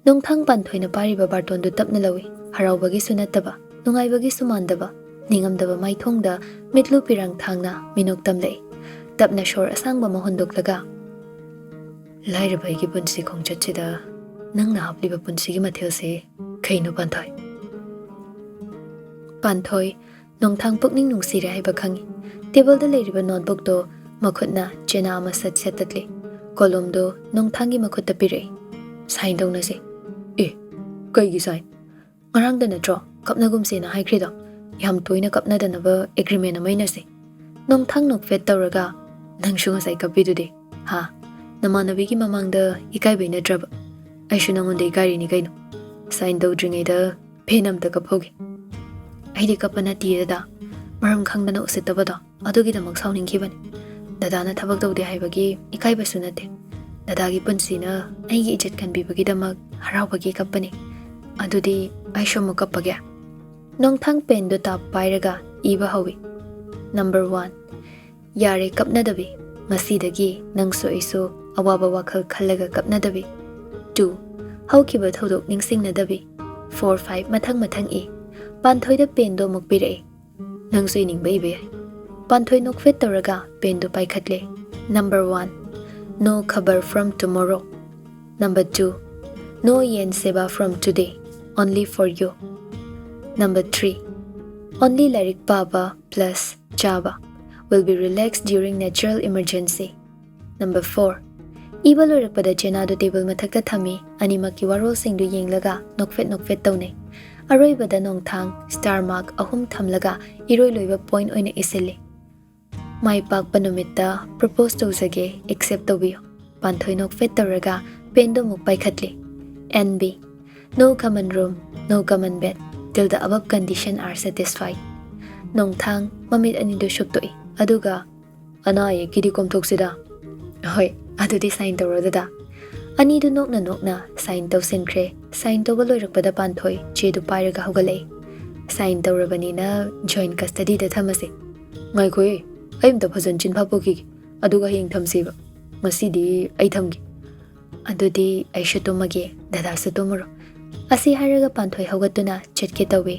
ꯅꯣꯡꯊꯥꯡ ꯄꯥꯟꯊꯣꯏꯅ ꯄꯥꯏꯔꯤꯕ ꯕꯥꯔꯇꯣꯟꯗꯨ ꯇꯞꯅ ꯂꯧꯏ꯫ ꯍꯔꯥꯎꯕꯒꯤꯁꯨ ꯅꯠꯇꯕ, ꯅꯨꯡꯉꯥꯏꯕꯒꯤꯁꯨ ꯃꯥꯟꯗꯕ꯫ ꯅꯤꯡꯉꯝꯗꯕ ꯃꯥꯏꯊꯣꯡꯗ ꯃꯤꯠꯂꯨ ꯄꯤꯔꯥꯡ ꯊꯥꯡꯅ ꯃꯤꯅꯣꯛ ꯇꯝꯂꯛꯏ꯫ ꯇꯞꯅ ꯁꯣꯔ ꯑꯁꯥꯡꯕ ꯑꯃ ꯍꯣꯟꯗꯣꯛꯂꯒ, "ꯂꯥꯏꯔꯕ ꯑꯩꯒꯤ ꯄꯨꯟꯁꯤ ꯈꯣꯡꯆꯠꯁꯤꯗ ꯅꯪꯅ ꯍꯥꯞꯂꯤꯕ ꯄꯨꯟꯁꯤꯒꯤ ꯃꯊꯦꯜꯁꯤ ꯀꯩꯅꯣ, ꯄꯥꯟꯊꯣꯏ?" ꯄꯥꯟꯊꯣꯏ, ꯅꯣꯡꯊꯥꯡ ꯄꯨꯛꯅꯤꯡ ꯅꯨꯡꯁꯤꯔꯦ ꯍꯥꯏꯕ ꯈꯪꯏ꯫ ꯇꯦꯕꯜꯗ ꯂꯩꯔꯤꯕ ꯅꯣꯠꯕꯨꯛꯇꯣ ꯃꯈꯨꯠꯅ ꯆꯦꯅꯥ ꯑꯃ ꯁꯠ ꯁꯠ ꯇꯠꯂꯤ꯫ ꯀꯣꯂꯣꯝꯗꯣ ꯅꯣꯡꯊꯥꯡꯒꯤ ꯃꯈꯨꯠꯇ ꯄꯤꯔꯛꯏ꯫ "ꯁꯥꯏꯟ ꯇꯧꯅꯁꯦ꯫" "ꯑꯦ, ꯀꯩꯒꯤ ꯁꯥꯏꯟ? ꯉꯔꯥꯡꯗ ꯅꯠꯇ꯭ꯔꯣ ꯀꯞꯅꯒꯨꯝꯁꯦꯅ ꯍꯥꯏꯈ꯭ꯔꯤꯗꯣ? ꯌꯥꯝ ꯇꯣꯏꯅ ꯀꯞꯅꯗꯅꯕ ꯑꯦꯒ꯭ꯔꯤꯃꯦꯟ ꯑꯃ ꯏꯅꯁꯦ꯫" ꯅꯣꯡꯊꯥꯡ ꯅꯣꯛꯐꯦꯠ ꯇꯧꯔꯒ, "ꯅꯪꯁꯨ ꯉꯁꯥꯏ ꯀꯞꯄꯤꯗꯨꯗꯤ, ꯍꯥ? ꯅꯃꯥꯟꯅꯕꯤꯒꯤ ꯃꯃꯥꯡꯗ ꯏꯀꯥꯏꯕꯩ ꯅꯠꯇ꯭ꯔꯕ? ꯑꯩꯁꯨ ꯅꯪꯉꯣꯟꯗ ꯏꯀꯥꯏꯔꯤꯅꯤ ꯀꯩꯅꯣ꯫ ꯁꯥꯏꯟ ꯇꯧꯗ꯭ꯔꯤꯉꯩꯗ ꯐꯦꯟ ꯑꯝꯇ ꯀꯞꯍꯧꯒꯦ꯫" "ꯑꯩꯗꯤ ꯀꯞꯄ ꯅꯠꯇꯤꯌꯦ ꯗꯗꯥ, ꯃꯔꯝ ꯈꯪꯗꯅ ꯎꯁꯤꯠꯇꯕꯗꯣ ꯑꯗꯨꯒꯤꯗꯃꯛ ꯁꯥꯎꯅꯤꯡꯈꯤꯕꯅꯤ꯫ ꯗꯗꯥꯅ ꯊꯕꯛ ꯇꯧꯗꯦ ꯍꯥꯏꯕꯒꯤ ꯏꯀꯥꯏꯕꯁꯨ ꯅꯠꯇꯦ꯫ ꯗꯗꯥꯒꯤ ꯄꯨꯟꯁꯤꯅ ꯑꯩꯒꯤ ꯏꯖꯠ ꯀꯟꯕꯤꯕꯒꯤꯗꯃꯛ ꯍꯔꯥꯎꯕꯒꯤ ꯀꯞꯄꯅꯤ꯫ ꯑꯗꯨꯗꯤ ꯑꯩꯁꯨ ꯑꯃꯨꯛ ꯀꯞꯄꯒꯦ꯫" ꯅꯣꯡꯊꯥꯡ ꯄꯦꯟꯗꯨ ꯇꯥꯞ ꯄꯥꯏꯔꯒ ꯏꯕ ꯍꯧꯏ꯫ "Number one, ꯌꯥꯔꯦ ꯀꯞꯅꯗꯕꯤ꯫ ꯉꯁꯤꯗꯒꯤ ꯅꯪꯁꯨ ꯑꯩꯁꯨ ꯑꯋꯥꯕ ꯋꯥꯈꯜ ꯈꯜꯂꯒ ꯀꯞꯅꯗꯕꯤ꯫ Two, ꯍꯧꯈꯤꯕ ꯊꯧꯗꯣꯛ ꯅꯤꯡꯁꯤꯡꯅꯗꯕꯤ꯫" Four, five ꯃꯊꯪ ꯃꯊꯪ ꯏ꯫ ꯄꯥꯟꯊꯣꯏꯗ ꯄꯦꯟꯗꯣ ꯑꯃꯨꯛ ꯄꯤꯔꯛꯏ꯫ "ꯅꯪꯁꯨ ꯏꯅꯤꯡꯕ ꯏꯕ ꯌꯥꯏ꯫" ꯄꯥꯟꯊꯣꯏ ꯅꯣꯛꯐꯦꯠ ꯇꯧꯔꯒ ꯄꯦꯟꯗꯨ ꯄꯥꯏꯈꯠꯂꯦ꯫ "Number one, no khabar from tomorrow. Number two, no yen seba from today, only for you. Number three, only ꯂꯥꯏꯔꯤꯛ ꯄꯥꯕ plus ꯆꯥꯕ. Will be relaxed during natural emergency. Number four, ꯏꯕ ꯂꯣꯏꯔꯛꯄꯗ ꯆꯦꯅꯥꯗꯨ ꯇꯦꯕꯜ ꯃꯊꯛꯇ ꯊꯝꯃꯤ꯫ ꯑꯅꯤꯃꯛꯀꯤ ꯋꯥꯔꯣꯜꯁꯤꯡꯗꯨ ꯌꯦꯡꯂꯒ ꯅꯣꯛꯐꯦꯠ ꯅꯣꯛꯐꯦꯠ ꯇꯧꯅꯩ꯫ ꯑꯔꯣꯏꯕꯗ ꯅꯣꯡꯊꯥꯡ star mark ꯑꯍꯨꯝ ꯊꯝꯂꯒ ꯏꯔꯣꯏ ꯂꯣꯏꯕ point ꯑꯣꯏꯅ ꯏꯁꯤꯜꯂꯤ꯫ "ꯃꯥꯏ ꯄꯥꯛꯄ ꯅꯨꯃꯤꯠꯇ propose ꯇꯧꯖꯒꯦ, accept ꯇꯧꯕꯤꯌꯨ꯫" ꯄꯥꯟꯊꯣꯏ ꯅꯣꯛꯐꯦꯠ ꯇꯧꯔꯒ ꯄꯦꯟꯗꯨ ꯑꯃꯨꯛ ꯄꯥꯏꯈꯠꯂꯤ꯫ "N B, no common room, no common bed, till the above condition are satisfied." ꯅꯣꯡꯊꯥꯡ ꯃꯃꯤꯠ ꯑꯅꯤꯗꯨ ꯁꯨꯛꯇꯣꯛꯏ, ꯑꯗꯨꯒ, "ꯑꯅꯥ ꯑꯌꯦꯛꯀꯤꯗꯤ ꯀꯣꯝꯊꯣꯛꯁꯤꯗ꯫" "ꯍꯣꯏ, ꯑꯗꯨꯗꯤ ꯁꯥꯏꯟ ꯇꯧꯔꯣ ꯗꯗꯥ꯫" ꯑꯅꯤꯗꯨ ꯅꯣꯛꯅ ꯅꯣꯛꯅ ꯁꯥꯏꯟ ꯇꯧꯁꯤꯟꯈ꯭ꯔꯦ꯫ ꯁꯥꯏꯟ ꯇꯧꯕ ꯂꯣꯏꯔꯛꯄꯗ ꯄꯥꯟꯊꯣꯏ ꯆꯦꯗꯨ ꯄꯥꯏꯔꯒ ꯍꯧꯒꯠꯂꯛꯏ꯫ "ꯁꯥꯏꯟ ꯇꯧꯔꯕꯅꯤꯅ joint custody ꯗ ꯊꯝꯃꯁꯤ꯫" "ꯉꯥꯏꯈꯣꯍꯦ, ꯑꯩ ꯑꯝꯇ ꯐꯖꯅ ꯆꯤꯟꯐꯥ ꯄꯣꯛꯈꯤꯒꯦ, ꯑꯗꯨꯒ ꯍꯌꯦꯡ ꯊꯝꯁꯦꯕ꯫ ꯉꯁꯤꯗꯤ ꯑꯩ ꯊꯝꯒꯦ꯫" "ꯑꯗꯨꯗꯤ ꯑꯩꯁꯨ ꯇꯨꯝꯃꯒꯦ, ꯗꯗꯥꯁꯨ ꯇꯨꯝꯃꯨꯔꯣ꯫" ꯑꯁꯤ ꯍꯥꯏꯔꯒ ꯄꯥꯟꯊꯣꯏ ꯍꯧꯒꯠꯇꯨꯅ ꯆꯠꯀꯦ ꯇꯧꯏ꯫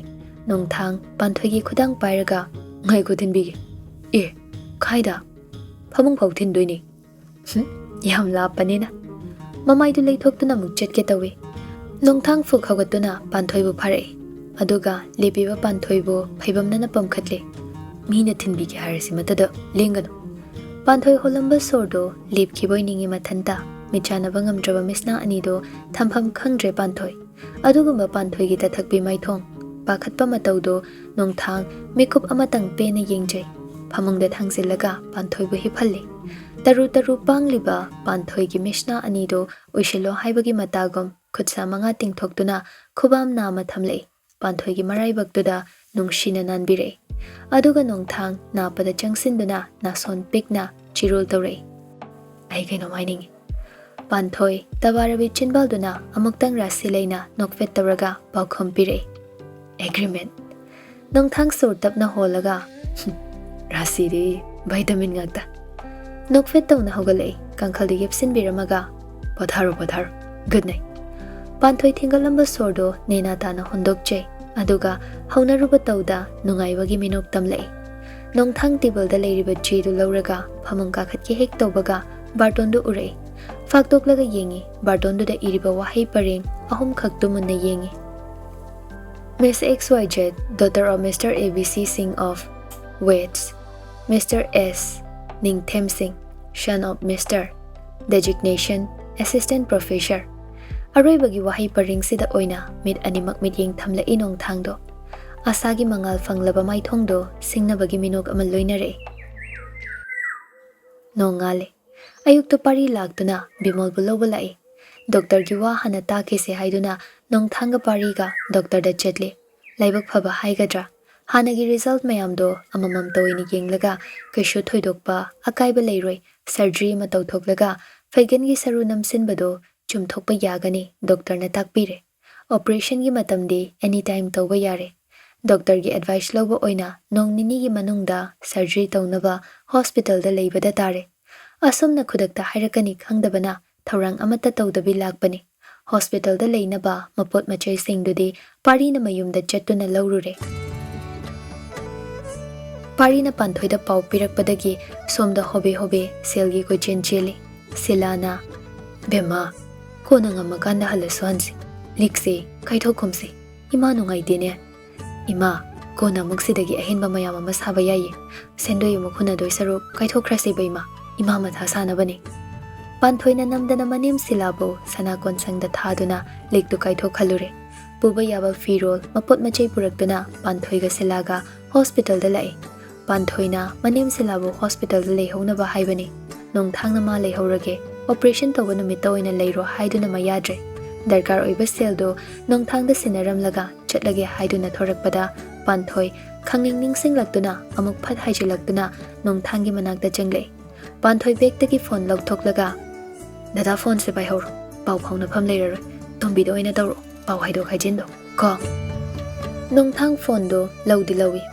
ꯅꯣꯡꯊꯥꯡ ꯄꯥꯟꯊꯣꯏꯒꯤ ꯈꯨꯗꯥꯡ ꯄꯥꯏꯔꯒ, "ꯉꯥꯏꯈꯣ, ꯊꯤꯟꯕꯤꯒꯦ"꯫ "ꯑꯦ, ꯀꯥꯏꯗ?" "ꯐꯃꯨꯡ ꯐꯥꯎ ꯊꯤꯟꯗꯣꯏꯅꯤ"꯫ "ꯍꯨꯝ, ꯌꯥꯝ ꯂꯥꯞꯄꯅꯤꯅ"꯫ ꯃꯃꯥꯏꯗꯨ ꯂꯩꯊꯣꯛꯇꯨꯅ ꯑꯃꯨꯛ ꯆꯠꯀꯦ ꯇꯧꯏ꯫ ꯅꯣꯡꯊꯥꯡ ꯐꯨꯛ ꯍꯧꯒꯠꯇꯨꯅ ꯄꯥꯟꯊꯣꯏꯕꯨ ꯐꯥꯔꯛꯏ꯫ ꯑꯗꯨꯒ ꯂꯦꯞꯄꯤꯕ ꯄꯥꯟꯊꯣꯏꯕꯨ ꯐꯩꯕꯝꯅꯅ ꯄꯝꯈꯠꯂꯦ꯫ "ꯃꯤꯅ ꯊꯤꯟꯕꯤꯒꯦ ꯍꯥꯏꯔꯁꯤ ꯃꯇꯗ ꯂꯦꯡꯒꯅꯨ"꯫ ꯄꯥꯟꯊꯣꯏ ꯍꯣꯜꯂꯝꯕ ꯁꯣꯔꯗꯣ ꯂꯦꯞꯈꯤꯕꯣꯏ ꯅꯤꯡꯉꯤ ꯃꯊꯟꯇ꯫ ꯃꯤꯠ ꯆꯥꯟꯅꯕ ꯉꯝꯗ꯭ꯔꯕ ꯃꯤꯠꯁꯅꯥ ꯑꯅꯤꯗꯣ ꯊꯝꯐꯝ ꯈꯪꯗ꯭ꯔꯦ ꯄꯥꯟꯊꯣꯏ꯫ ꯑꯗꯨꯒꯨꯝꯕ ꯄꯥꯟꯊꯣꯏꯒꯤ ꯇꯊꯛꯄꯤ ꯃꯥꯏꯊꯣꯡ, ꯄꯥꯈꯠꯄ ꯃꯇꯧꯗꯣ ꯅꯣꯡꯊꯥꯡ ꯃꯤꯀꯨꯞ ꯑꯃꯇꯪ ꯄꯦꯟꯅ ꯌꯦꯡꯖꯩ꯫ ꯐꯃꯨꯡꯗ ꯊꯥꯡꯖꯤꯜꯂꯒ ꯄꯥꯟꯊꯣꯏꯕꯨ ꯍꯤꯞꯍꯜꯂꯤ꯫ ꯇꯔꯨ ꯇꯔꯨ ꯄꯥꯡꯂꯤꯕ ꯄꯥꯟꯊꯣꯏꯒꯤ ꯃꯤꯠꯁꯅꯥ ꯑꯅꯤꯗꯣ ꯎꯏꯁꯤꯜꯂꯣ ꯍꯥꯏꯕꯒꯤ ꯃꯇꯥꯒꯨꯝ ꯈꯨꯠꯁꯥ ꯃꯉꯥ ꯇꯤꯡꯊꯣꯛꯇꯨꯅ ꯈꯨꯕꯥꯝ ꯅꯥꯝꯃ ꯊꯝꯂꯛꯏ꯫ ꯄꯥꯟꯊꯣꯏꯒꯤ ꯃꯔꯥꯏꯕꯛꯇꯨꯗ ꯅꯨꯡꯁꯤꯅ ꯅꯥꯟꯕꯤꯔꯛꯏ꯫ ꯑꯗꯨꯒ ꯅꯣꯡꯊꯥꯡ ꯅꯥꯞꯄꯗ ꯆꯪꯁꯤꯟꯗꯨꯅ ꯅꯥꯁꯣꯟ ꯄꯤꯛꯅ ꯆꯤꯔꯣꯜ ꯇꯧꯔꯛꯏ꯫ ꯑꯩ ꯀꯩꯅꯣꯝ ꯍꯥꯏꯅꯤꯡꯉꯤ꯫ ꯄꯥꯟꯊꯣꯏ ꯇꯕꯥꯔꯕꯤ ꯆꯤꯟꯕꯥꯜꯗꯨꯅ ꯑꯃꯨꯛꯇꯪ ꯔꯥꯁꯤ ꯂꯩꯅ ꯅꯣꯛꯐꯦꯠ ꯇꯧꯔꯒ ꯄꯥꯎꯈꯨꯝ ꯄꯤꯔꯛꯏ꯫ "ꯑꯦꯒ꯭ꯔꯤꯃꯦꯟ"꯫ ꯅꯣꯡꯊꯥꯡ ꯁꯣꯔ ꯇꯞꯅ ꯍꯣꯜꯂꯒ, "ꯍꯨꯝ, ꯔꯥꯁꯤꯗꯤ ꯚꯥꯏꯇꯥꯃꯤꯟ ꯉꯥꯛꯇ"꯫ ꯅꯣꯛꯐꯦꯠ ꯇꯧꯅ ꯍꯧꯒꯠꯂꯛꯏ, ꯀꯥꯡꯈꯜꯗꯨ ꯌꯦꯞꯁꯤꯟꯕꯤꯔꯝꯃꯒ, "ꯄꯣꯊꯥꯔꯣ, ꯄꯣꯊꯥꯔꯣ꯫ Good night". ꯄꯥꯟꯊꯣꯏ ꯊꯤꯡꯒꯠꯂꯝꯕ ꯁꯣꯔꯗꯣ ꯅꯦꯅꯥ ꯇꯥꯅ ꯍꯣꯟꯗꯣꯛꯆꯩ, ꯑꯗꯨꯒ ꯍꯧꯅꯔꯨꯕ ꯇꯧꯗ ꯅꯨꯡꯉꯥꯏꯕꯒꯤ ꯃꯤꯅꯣꯛ ꯇꯝꯂꯛꯏ꯫ ꯅꯣꯡꯊꯥꯡ ꯇꯦꯕꯜꯗ ꯂꯩꯔꯤꯕ ꯆꯦꯗꯨ ꯂꯧꯔꯒ ꯐꯃꯨꯡ ꯀꯥꯈꯠꯀꯦ ꯍꯦꯛ ꯇꯧꯕꯒ ꯕꯥꯔꯇꯣꯟꯗꯨ ꯎꯔꯛꯏ꯫ ꯐꯥꯛꯇꯣꯛꯂꯒ ꯌꯦꯡꯉꯤ, ꯕꯥꯔꯇꯣꯟꯗꯨꯗ ꯏꯔꯤꯕ ꯋꯥꯍꯩ ꯄꯔꯦꯡ ꯑꯍꯨꯝꯈꯛꯇꯨ ꯃꯨꯟꯅ ꯌꯦꯡꯉꯤ꯫ "Miss X Y Z, daughter of Mister A B C Singh of West, Mister S Ningthem Singh, son of Mister, designation, Assistant Professor"꯫ ꯑꯔꯣꯏꯕꯒꯤ ꯋꯥꯍꯩ ꯄꯔꯦꯡꯁꯤꯗ ꯑꯣꯏꯅ ꯃꯤꯠ ꯑꯅꯤꯃꯛ ꯃꯤꯠꯌꯦꯡ ꯊꯝꯂꯛꯏ ꯅꯣꯡꯊꯥꯡꯗꯣ꯫ ꯑꯁꯥꯒꯤ ꯃꯉꯥꯜ ꯐꯪꯂꯕ ꯃꯥꯏꯊꯣꯡꯗꯣ ꯁꯤꯡꯅꯕꯒꯤ ꯃꯤꯅꯣꯛ ꯑꯃ ꯂꯣꯏꯅꯔꯛꯏ꯫ ꯅꯣꯡꯉꯥꯜꯂꯦ꯫ ꯑꯌꯨꯛꯇ ꯄꯥꯔꯤ ꯂꯥꯛꯇꯨꯅ ꯕꯤꯃꯣꯜꯕꯨ ꯂꯧꯕ ꯂꯥꯛꯏ꯫ ꯗꯣꯛꯇꯔꯒꯤ ꯋꯥ ꯍꯥꯟꯅ ꯇꯥꯈꯤꯁꯦ ꯍꯥꯏꯗꯨꯅ ꯅꯣꯡꯊꯥꯡꯒ ꯄꯥꯔꯤꯒ ꯗꯣꯛꯇꯔꯗ ꯆꯠꯂꯤ꯫ ꯂꯥꯏꯕꯛ ꯐꯕ ꯍꯥꯏꯒꯗ꯭ꯔꯥ, ꯍꯥꯟꯅꯒꯤ ꯔꯤꯖꯜꯠ ꯃꯌꯥꯝꯗꯣ ꯑꯃꯃꯝꯇ ꯑꯣꯏꯅ ꯌꯦꯡꯂꯒ ꯀꯩꯁꯨ ꯊꯣꯏꯗꯣꯛꯄ ꯑꯀꯥꯏꯕ ꯂꯩꯔꯣꯏ, ꯁꯔꯖꯔꯤ ꯑꯃ ꯇꯧꯊꯣꯛꯂꯒ ꯐꯩꯒꯟꯒꯤ ꯁꯔꯨ ꯅꯝꯁꯤꯟꯕꯗꯣ ꯆꯨꯝꯊꯣꯛꯄ ꯌꯥꯒꯅꯤ, ꯗꯣꯛꯇꯔꯅ ꯇꯥꯛꯄꯤꯔꯦ꯫ ꯑꯣꯄꯔꯦꯁꯟꯒꯤ ꯃꯇꯝꯗꯤ ꯑꯦꯅꯤ ꯇꯥꯏꯝ ꯇꯧꯕ ꯌꯥꯔꯦ꯫ ꯗꯣꯛꯇꯔꯒꯤ ꯑꯦꯗꯚꯥꯏꯁ ꯂꯧꯕ ꯑꯣꯏꯅ ꯅꯣꯡ ꯅꯤꯅꯤꯒꯤ ꯃꯅꯨꯡꯗ ꯁꯔꯖꯔꯤ ꯇꯧꯅꯕ ꯍꯣꯁꯄꯤꯇꯥꯜꯗ ꯂꯩꯕꯗ ꯇꯥꯔꯦ꯫ ꯑꯁꯨꯝꯅ ꯈꯨꯗꯛꯇ ꯍꯥꯏꯔꯛꯀꯅꯤ ꯈꯪꯗꯕꯅ ꯊꯧꯔꯥꯡ ꯑꯃꯠꯇ ꯇꯧꯗꯕꯤ ꯂꯥꯛꯄꯅꯤ꯫ ꯍꯣꯁꯄꯤꯇꯥꯜꯗ ꯂꯩꯅꯕ ꯃꯄꯣꯠ ꯃꯆꯩꯁꯤꯡꯗꯨꯗꯤ ꯄꯥꯔꯤꯅ ꯃꯌꯨꯝꯗ ꯆꯠꯇꯨꯅ ꯂꯧꯔꯨꯔꯦ꯫ ꯄꯥꯔꯤꯅ ꯄꯥꯟꯊꯣꯏꯗ ꯄꯥꯎ ꯄꯤꯔꯛꯄꯗꯒꯤ ꯁꯣꯝꯗ ꯍꯣꯕꯦ ꯍꯣꯕꯦ ꯁꯦꯜꯒꯤ ꯀꯣꯏꯆꯦꯟ ꯆꯦꯜꯂꯤ꯫ ꯁꯤꯂꯥꯅ, "ꯕꯦꯝꯃ, ꯀꯣꯟꯅ ꯉꯝꯃꯀꯥꯟꯗ ꯍꯜꯂꯁꯨ ꯍꯟꯁꯤ꯫ ꯂꯤꯛꯁꯦ ꯀꯥꯏꯊꯣꯛꯈꯨꯝꯁꯤ꯫ ꯏꯃꯥ ꯅꯨꯡꯉꯥꯏꯇꯦꯅꯦ꯫ ꯏꯃꯥ, ꯀꯣꯟꯅ ꯑꯃꯨꯛ ꯁꯤꯗꯒꯤ ꯑꯍꯦꯟꯕ ꯃꯌꯥꯝ ꯑꯃ ꯁꯥꯕ ꯌꯥꯏꯌꯦ꯫ ꯁꯦꯟꯗꯣꯏ ꯑꯃꯨꯛ ꯍꯨꯟꯅꯗꯣꯏ ꯁꯔꯨꯛ ꯀꯥꯏꯊꯣꯛꯈ꯭ꯔꯁꯦꯕ ꯏꯃꯥ꯫ ꯏꯃꯥ ꯃꯊꯥ ꯁꯥꯅꯕꯅꯦ꯫" ꯄꯥꯟꯊꯣꯏꯅ ꯅꯝꯗꯅ ꯃꯅꯦꯝ ꯁꯤꯂꯥꯕꯨ ꯁꯅꯥ ꯀꯣꯟꯁꯪꯗ ꯊꯥꯗꯨꯅ ꯂꯤꯛꯇꯨ ꯀꯥꯏꯊꯣꯛꯍꯜꯂꯨꯔꯦ꯫ ꯄꯨꯕ ꯌꯥꯕ ꯐꯤꯔꯣꯜ, ꯃꯄꯣꯠ ꯃꯆꯩ ꯄꯨꯔꯛꯇꯨꯅ ꯄꯥꯟꯊꯣꯏꯒ ꯁꯤꯂꯥꯒ ꯍꯣꯁꯄꯤꯇꯥꯜꯗ ꯂꯥꯛꯏ꯫ ꯄꯥꯟꯊꯣꯏꯅ ꯃꯅꯦꯝ ꯁꯤꯂꯥꯕꯨ ꯍꯣꯁꯄꯤꯇꯥꯜꯗ ꯂꯩꯍꯧꯅꯕ ꯍꯥꯏꯕꯅꯤ꯫ ꯅꯣꯡꯊꯥꯡꯅ ꯃꯥ ꯂꯩꯍꯧꯔꯒꯦ, ꯑꯣꯄꯔꯦꯁꯟ ꯇꯧꯕ ꯅꯨꯃꯤꯠꯇ ꯑꯣꯏꯅ ꯂꯩꯔꯣ ꯍꯥꯏꯗꯨꯅ ꯃꯌꯥꯗ꯭ꯔꯦ꯫ ꯗꯔꯀꯥꯔ ꯑꯣꯏꯕ ꯁꯦꯜꯗꯣ ꯅꯣꯡꯊꯥꯡꯗ ꯁꯤꯟꯅꯔꯝꯂꯒ ꯆꯠꯂꯒꯦ ꯍꯥꯏꯗꯨꯅ ꯊꯣꯔꯛꯄꯗ ꯄꯥꯟꯊꯣꯏ ꯈꯪꯅꯤꯡ ꯅꯤꯡꯁꯤꯡꯂꯛꯇꯨꯅ ꯑꯃꯨꯛ ꯐꯠ ꯍꯥꯏꯖꯤꯜꯂꯛꯇꯨꯅ ꯅꯣꯡꯊꯥꯡꯒꯤ ꯃꯅꯥꯛꯇ ꯆꯪꯂꯛꯏ꯫ ꯄꯥꯟꯊꯣꯏ ꯕꯦꯒꯇꯒꯤ ꯐꯣꯟ ꯂꯧꯊꯣꯛꯂꯒ, "ꯗꯗꯥ, ꯐꯣꯟꯁꯦ ꯄꯥꯏꯍꯧꯔꯣ, ꯄꯥꯎ ꯐꯥꯎꯅꯐꯝ ꯂꯩꯔꯔꯣꯏ꯫ ꯇꯣꯝꯕꯤꯗ ꯑꯣꯏꯅ ꯇꯧꯔꯛꯑꯣ, ꯄꯥꯎ ꯍꯥꯏꯗꯣꯛ ꯍꯥꯏꯖꯤꯟꯗꯣ ꯀꯣ꯫" ꯅꯣꯡꯊꯥꯡ ꯐꯣꯟꯗꯣ ꯂꯧꯗꯤ ꯂꯧꯏ꯫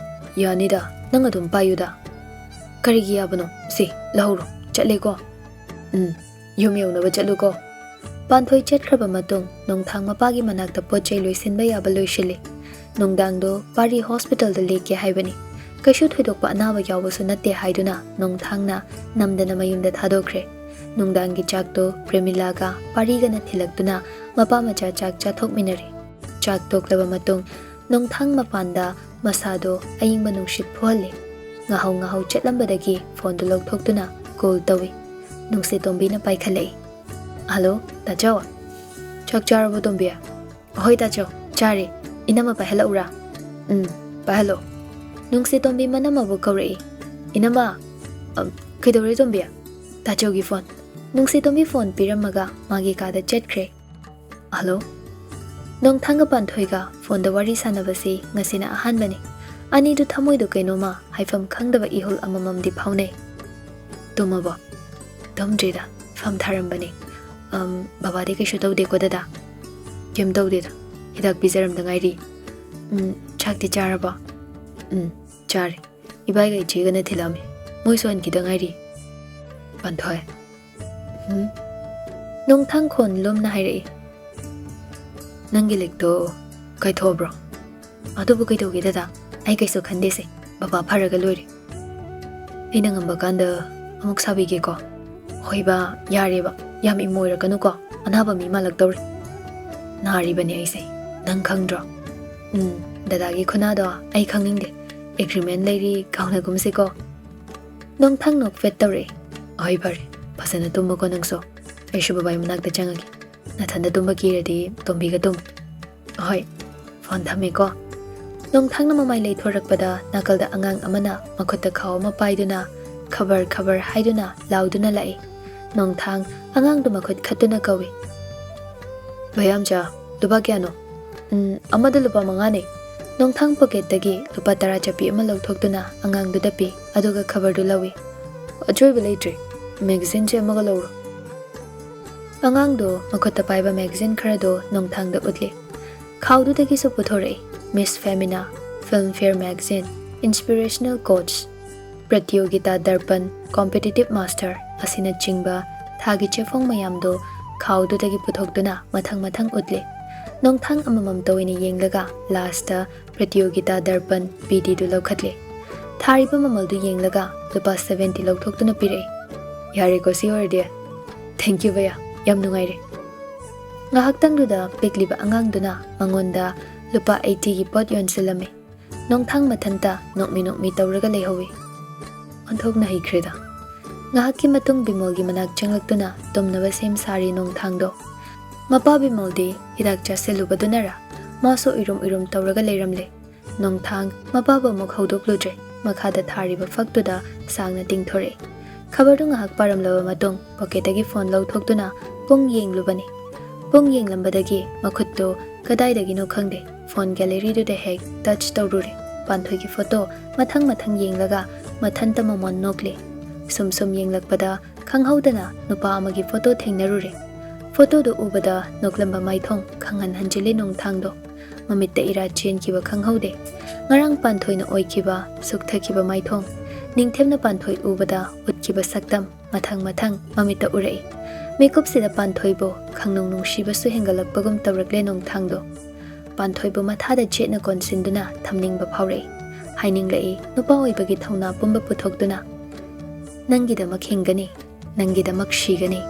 "ꯌꯥꯅꯤꯗ, ꯅꯪ ꯑꯗꯨꯝ ꯄꯥꯏꯌꯨꯗ꯫" "ꯀꯔꯤꯒꯤ ꯌꯥꯕꯅꯣ? ꯁꯤ ꯂꯧꯍꯧꯔꯣ, ꯆꯠꯂꯦꯀꯣ꯫" "ꯎꯝ, ꯌꯨꯝ ꯌꯧꯅꯕ ꯆꯠꯂꯨꯀꯣ꯫" ꯄꯥꯟꯊꯣꯏ ꯆꯠꯈ꯭ꯔꯕ ꯃꯇꯨꯡ ꯅꯣꯡꯊꯥꯡ ꯃꯄꯥꯒꯤ ꯃꯅꯥꯛꯇ ꯄꯣꯠ ꯆꯩ ꯂꯣꯏꯁꯤꯟꯕ ꯌꯥꯕ ꯂꯣꯏꯁꯤꯜꯂꯤ꯫ ꯅꯨꯡꯗꯥꯡꯗꯣ ꯄꯥꯔꯤ ꯍꯣꯁꯄꯤꯇꯥꯜꯗ ꯂꯦꯛꯀꯦ ꯍꯥꯏꯕꯅꯤ꯫ ꯀꯩꯁꯨ ꯊꯣꯏꯗꯣꯛꯄ ꯑꯅꯥꯕ ꯌꯥꯎꯕꯁꯨ ꯅꯠꯇꯦ ꯍꯥꯏꯗꯨꯅ ꯅꯣꯡꯊꯥꯡꯅ ꯅꯝꯗꯅ ꯃꯌꯨꯝꯗ ꯊꯥꯗꯣꯛꯈ꯭ꯔꯦ꯫ ꯅꯨꯡꯗꯥꯡꯒꯤ ꯆꯥꯛꯇꯣ ꯄ꯭ꯔꯦꯃꯤꯂꯥꯒ ꯄꯥꯔꯤꯒꯅ ꯊꯤꯜꯂꯛꯇꯨꯅ ꯃꯄꯥ ꯃꯆꯥ ꯆꯥꯛ ꯆꯥꯊꯣꯛꯃꯤꯟꯅꯔꯦ꯫ ꯆꯥꯛ ꯇꯣꯛꯂꯕ ꯃꯇꯨꯡ ꯅꯣꯡꯊꯥꯡ ꯃꯄꯥꯟꯗ ꯃꯁꯥꯗꯣ ꯑꯏꯪꯕ ꯅꯨꯡꯁꯤꯠ ꯐꯨꯍꯜꯂꯦ꯫ ꯉꯥꯍꯧ ꯉꯥꯍꯧ ꯆꯠꯂꯝꯕꯗꯒꯤ ꯐꯣꯟꯗꯨ ꯂꯧꯊꯣꯛꯇꯨꯅ ꯀꯣꯜ ꯇꯧꯏ꯫ ꯅꯨꯡꯁꯤꯇꯣꯝꯕꯤꯅ ꯄꯥꯏꯈꯠꯂꯛꯏ꯫ "ꯍꯜꯂꯣ, ꯇꯥꯆꯧ꯫ ꯆꯥꯛ ꯆꯥꯔꯕꯣ, ꯇꯣꯝꯕꯤ?" "ꯍꯣꯏ, ꯇꯥꯆꯧ, ꯆꯥꯔꯦ꯫ ꯏꯅꯝꯃ ꯄꯥꯏꯍꯜꯂꯛꯎꯔꯥ?" "ꯎꯝ, ꯄꯥꯏꯍꯜꯂꯣ꯫" ꯅꯨꯡꯁꯤꯇꯣꯝꯕꯤ ꯃꯅꯝꯃꯕꯨ ꯀꯧꯔꯛꯏ꯫ "ꯏꯅꯝꯃ꯫" "ꯑ, ꯀꯩꯗꯧꯔꯦ, ꯇꯣꯝꯕꯤ?" ꯇꯥꯆꯧꯒꯤ ꯐꯣꯟ꯫ ꯅꯨꯡꯁꯤꯇꯣꯝꯕꯤ ꯐꯣꯟ ꯄꯤꯔꯝꯃꯒ ꯃꯥꯒꯤ ꯀꯥꯗ ꯆꯠꯈ꯭ꯔꯦ꯫ "ꯍꯜꯂꯣ꯫" ꯅꯣꯡꯊꯥꯡꯒ ꯄꯥꯟꯊꯣꯏꯒ ꯐꯣꯟꯗ ꯋꯥꯔꯤ ꯁꯥꯟꯅꯕꯁꯤ ꯉꯁꯤꯅ ꯑꯍꯥꯟꯕꯅꯤ꯫ ꯑꯅꯤꯗꯨ ꯊꯃꯣꯏꯗꯨ ꯀꯩꯅꯣꯝꯃ ꯍꯥꯏꯐꯝ ꯈꯪꯗꯕ ꯏꯍꯨꯜ ꯑꯃꯃꯝꯗꯤ ꯐꯥꯎꯅꯩ꯫ "ꯇꯨꯝꯃꯕꯣ?" "ꯇꯨꯝꯗ꯭ꯔꯤꯗ, ꯐꯝ ꯊꯥꯔꯝꯕꯅꯤ꯫" "ꯑꯝ, ꯕꯕꯥꯗꯤ ꯀꯩꯁꯨ ꯇꯧꯗꯦꯀꯣ, ꯗꯗꯥ?" "ꯀꯩꯝ ꯇꯧꯗꯦꯗ, ꯍꯤꯗꯥꯛ ꯄꯤꯖꯔꯝꯗ ꯉꯥꯏꯔꯤ꯫" "ꯎꯝ, ꯆꯥꯛꯇꯤ ꯆꯥꯔꯕꯣ?" "ꯎꯝ, ꯆꯥꯔꯦ꯫ ꯏꯕꯥꯏꯒ ꯏꯆꯦꯒꯅ ꯊꯤꯜꯂꯛꯑꯝꯃꯤ꯫ ꯃꯣꯏꯁꯨ ꯍꯟꯈꯤꯗ ꯉꯥꯏꯔꯤ꯫" "ꯄꯥꯟꯊꯣꯏ꯫" "ꯎꯝ?" ꯅꯣꯡꯊꯥꯡ ꯈꯣꯟ ꯂꯨꯝꯅ ꯍꯥꯏꯔꯛꯏ꯫ ꯅꯪꯒꯤ ꯂꯤꯛꯇꯣ ꯀꯥꯏꯊꯣꯛꯑꯕ꯭ꯔꯣ? ꯑꯗꯨꯕꯨ ꯀꯩꯗꯧꯒꯦ ꯗꯗꯥ? ꯑꯩ ꯀꯩꯁꯨ ꯈꯟꯗꯦꯁꯦ, ꯕꯕꯥ ꯐꯔꯒ ꯂꯣꯏꯔꯦ꯫ ꯑꯩꯅ ꯉꯝꯕ ꯀꯥꯟꯗ ꯑꯃꯨꯛ ꯁꯥꯕꯤꯒꯦꯀꯣ꯫ ꯍꯣꯏꯕ, ꯌꯥꯔꯦꯕ, ꯌꯥꯝ ꯏꯃꯣꯏꯔꯛꯀꯅꯨꯀꯣ, ꯑꯅꯥꯕ ꯃꯤ ꯃꯥꯜꯂꯛꯇꯧꯔꯦ꯫ ꯅꯥꯔꯤꯕꯅꯦ ꯑꯩꯁꯦ, ꯅꯪ ꯈꯪꯗ꯭ꯔꯣ? ꯎꯝ, ꯗꯗꯥꯒꯤ ꯈꯨꯅꯥꯗꯣ ꯑꯩ ꯈꯪꯅꯤꯡꯗꯦ꯫ ꯑꯦꯒ꯭ꯔꯤꯃꯦꯟ ꯂꯩꯔꯤ, ꯀꯥꯎꯅꯒꯨꯝꯁꯤꯀꯣ꯫ ꯅꯣꯡꯊꯥꯡ ꯅꯣꯛꯐꯦꯠ ꯇꯧꯔꯛꯏ꯫ ꯍꯣꯏ ꯐꯔꯦ, ꯐꯖꯅ ꯇꯨꯝꯃꯨꯀꯣ ꯅꯪꯁꯨ꯫ ꯑꯩꯁꯨ ꯕꯕꯥꯏ ꯃꯅꯥꯛꯇ ꯆꯪꯉꯒꯦ꯫ ꯅꯊꯟꯗ ꯇꯨꯝꯕ ꯀꯤꯔꯗꯤ ꯇꯣꯝꯕꯤꯒ ꯇꯨꯝꯃꯨ꯫ ꯍꯣꯏ, ꯐꯣꯟ ꯊꯝꯃꯦꯀꯣ꯫ ꯅꯣꯡꯊꯥꯡꯅ ꯃꯃꯥꯏ ꯂꯩꯊꯣꯔꯛꯄꯗ ꯅꯥꯀꯜꯗ ꯑꯉꯥꯡ ꯑꯃꯅ ꯃꯈꯨꯠꯇ ꯈꯥꯎ ꯑꯃ ꯄꯥꯏꯗꯨꯅ ꯈꯕꯔ ꯈꯕꯔ ꯍꯥꯏꯗꯨꯅ ꯂꯥꯎꯗꯨꯅ ꯂꯥꯛꯏ꯫ ꯅꯣꯡꯊꯥꯡ ꯑꯉꯥꯡꯗꯨ ꯃꯈꯨꯠ ꯈꯠꯇꯨꯅ ꯀꯧꯏ꯫ "ꯚꯌꯥꯝꯆꯥ, ꯂꯨꯄꯥ ꯀꯌꯥꯅꯣ?" "ꯎꯝ, ꯑꯃꯗ ꯂꯨꯄꯥ ꯃꯉꯥꯅꯦ꯫" ꯅꯣꯡꯊꯥꯡ ꯄꯣꯀꯦꯠꯇꯒꯤ ꯂꯨꯄꯥ ꯇꯔꯥ ꯆꯠꯄꯤ ꯑꯃ ꯂꯧꯊꯣꯛꯇꯨꯅ ꯑꯉꯥꯡꯗꯨꯗ ꯄꯤ, ꯑꯗꯨꯒ ꯈꯕꯔꯗꯨ ꯂꯧꯏ꯫ "ꯑꯆꯣꯏꯕ ꯂꯩꯇ꯭ꯔꯦ, ꯃꯦꯒꯥꯖꯤꯟꯁꯦ ꯑꯃꯒ ꯂꯧꯔꯣ꯫" ꯑꯉꯥꯡꯗꯣ ꯃꯈꯨꯠꯇ ꯄꯥꯏꯕ ꯃꯦꯒꯥꯖꯤꯟ ꯈꯔꯗꯣ ꯅꯣꯡꯊꯥꯡꯗ ꯎꯠꯂꯤ꯫ ꯈꯥꯎꯗꯨꯗꯒꯤꯁꯨ ꯄꯨꯊꯣꯔꯛꯏ꯫ Miss Femina, Filmfare magazine, inspirational quotes, Pratiyogita Darpan, competitive master ꯑꯁꯤꯅꯆꯤꯡꯕ ꯊꯥꯒꯤ ꯆꯦꯐꯣꯡ ꯃꯌꯥꯝꯗꯣ ꯈꯥꯎꯗꯨꯗꯒꯤ ꯄꯨꯊꯣꯛꯇꯨꯅ ꯃꯊꯪ ꯃꯊꯪ ꯎꯠꯂꯤ꯫ ꯅꯣꯡꯊꯥꯡ ꯑꯃꯃꯝꯇ ꯑꯣꯏꯅ ꯌꯦꯡꯂꯒ ꯂꯥꯁꯇ ꯄ꯭ꯔꯇꯤꯌꯣꯒꯤꯇꯥ ꯗꯔꯄꯟ ꯄꯤꯗꯤꯗꯨ ꯂꯧꯈꯠꯂꯦ꯫ ꯊꯥꯔꯤꯕ ꯃꯃꯜꯗꯨ ꯌꯦꯡꯂꯒ ꯂꯨꯄꯥ ꯁꯚꯦꯟꯇꯤ ꯂꯧꯊꯣꯛꯇꯨꯅ ꯄꯤꯔꯛꯏ꯫ "ꯌꯥꯔꯦꯀꯣ ꯁꯤ ꯑꯣꯏꯔꯗꯤ?" "ꯊꯦꯡꯀ꯭ꯌꯨ ꯚꯌꯥ, ꯌꯥꯝ ꯅꯨꯡꯉꯥꯏꯔꯦ꯫" ꯉꯥꯏꯍꯥꯛꯇꯪꯗꯨꯗ ꯄꯤꯛꯂꯤꯕ ꯑꯉꯥꯡꯗꯨꯅ ꯃꯉꯣꯟꯗ ꯂꯨꯄꯥ ꯑꯩꯠꯇꯤꯒꯤ ꯄꯣꯠ ꯌꯣꯟꯁꯤꯜꯂꯝꯃꯤ꯫ ꯅꯣꯡꯊꯥꯡ ꯃꯊꯟꯇ ꯅꯣꯛꯃꯤ ꯅꯣꯛꯃꯤ ꯇꯧꯔꯒ ꯂꯩꯍꯧꯏ꯫ ꯑꯣꯟꯊꯣꯛꯅ ꯍꯩꯈ꯭ꯔꯦꯗ꯫ ꯉꯥꯏꯍꯥꯛꯀꯤ ꯃꯇꯨꯡ ꯕꯤꯃꯣꯜꯒꯤ ꯃꯅꯥꯛ ꯆꯪꯂꯛꯇꯨꯅ ꯇꯨꯝꯅꯕ ꯁꯦꯝ ꯁꯥꯔꯤ ꯅꯣꯡꯊꯥꯡꯗꯣ꯫ ꯃꯄꯥ ꯕꯤꯃꯣꯜꯗꯤ ꯍꯤꯗꯥꯛ ꯆꯥꯁꯤꯜꯂꯨꯕꯗꯨꯅꯔ ꯃꯥꯁꯨ ꯎꯏꯔꯨꯝ ꯎꯏꯔꯨꯝ ꯇꯧꯔꯒ ꯂꯩꯔꯝꯂꯦ꯫ ꯅꯣꯡꯊꯥꯡ ꯃꯄꯥꯕꯨ ꯑꯃꯨꯛ ꯍꯧꯗꯣꯛꯂꯨꯗ꯭ꯔꯦ꯫ ꯃꯈꯥꯗ ꯊꯥꯔꯤꯕ ꯐꯛꯇꯨꯗ ꯁꯥꯡꯅ ꯇꯤꯡꯊꯣꯔꯛꯏ꯫ ꯈꯕꯔꯗꯨ ꯉꯥꯏꯍꯥꯛ ꯄꯥꯔꯝꯂꯕ ꯃꯇꯨꯡ ꯄꯣꯀꯦꯠꯇꯒꯤ ꯐꯣꯟ ꯂꯧꯊꯣꯛꯇꯨꯅ ꯄꯨꯡ ꯌꯦꯡꯂꯨꯕꯅꯤ꯫ ꯄꯨꯡ ꯌꯦꯡꯂꯝꯕꯗꯒꯤ ꯃꯈꯨꯠꯇꯨ ꯀꯗꯥꯏꯗꯒꯤꯅꯣ ꯈꯪꯗꯦ, ꯐꯣꯟ ꯒꯦꯂꯔꯤꯗꯨꯗ ꯍꯦꯛ ꯇꯆ ꯇꯧꯔꯨꯔꯦ꯫ ꯄꯥꯟꯊꯣꯏꯒꯤ ꯐꯣꯇꯣ ꯃꯊꯪ ꯃꯊꯪ ꯌꯦꯡꯂꯒ ꯃꯊꯟꯇ ꯃꯃꯣꯟ ꯅꯣꯛꯂꯦ꯫ ꯁꯨꯝ ꯁꯨꯝ ꯌꯦꯡꯂꯛꯄꯗ ꯈꯪꯍꯧꯗꯅ ꯅꯨꯄꯥ ꯑꯃꯒꯤ ꯐꯣꯇꯣ ꯊꯦꯡꯅꯔꯨꯔꯦ꯫ ꯐꯣꯇꯣꯗꯨ ꯎꯕꯗ ꯅꯣꯛꯂꯝꯕ ꯃꯥꯏꯊꯣꯡ ꯈꯪꯍꯟ ꯍꯟꯖꯤꯜꯂꯦ ꯅꯣꯡꯊꯥꯡꯗꯣ꯫ ꯃꯃꯤꯠꯇ ꯏꯔꯥ ꯆꯦꯟꯈꯤꯕ ꯈꯪꯍꯧꯗꯦ꯫ ꯉꯔꯥꯡ ꯄꯥꯟꯊꯣꯏꯅ ꯑꯣꯏꯈꯤꯕ ꯁꯨꯛꯊꯈꯤꯕ ꯃꯥꯏꯊꯣꯡ, ꯅꯤꯡꯊꯦꯝꯅ ꯄꯥꯟꯊꯣꯏ ꯎꯕꯗ ꯎꯠꯈꯤꯕ ꯁꯛꯇꯝ ꯃꯊꯪ ꯃꯊꯪ ꯃꯃꯤꯠꯇ ꯎꯔꯛꯏ꯫ ꯃꯤꯀꯨꯞꯁꯤꯗ ꯄꯥꯟꯊꯣꯏꯕꯨ ꯈꯪꯅꯨꯡ ꯅꯨꯡꯁꯤꯕꯁꯨ ꯍꯦꯟꯒꯠꯂꯛꯄꯒꯨꯝ ꯇꯧꯔꯛꯂꯦ ꯅꯣꯡꯊꯥꯡꯗꯣ꯫ ꯄꯥꯟꯊꯣꯏꯕꯨ ꯃꯊꯥꯗ ꯆꯦꯠꯅ ꯀꯣꯟꯁꯤꯟꯗꯨꯅ ꯊꯝꯅꯤꯡꯕ ꯐꯥꯎꯔꯛꯏ꯫ ꯍꯥꯏꯅꯤꯡꯂꯛꯏ, ꯅꯨꯄꯥ ꯑꯣꯏꯕꯒꯤ ꯊꯧꯅꯥ ꯄꯨꯝꯕ ꯄꯨꯊꯣꯛꯇꯨꯅ, "ꯅꯪꯒꯤꯗꯃꯛ ꯍꯤꯡꯒꯅꯤ, ꯅꯪꯒꯤꯗꯃꯛ ꯁꯤꯒꯅꯤ,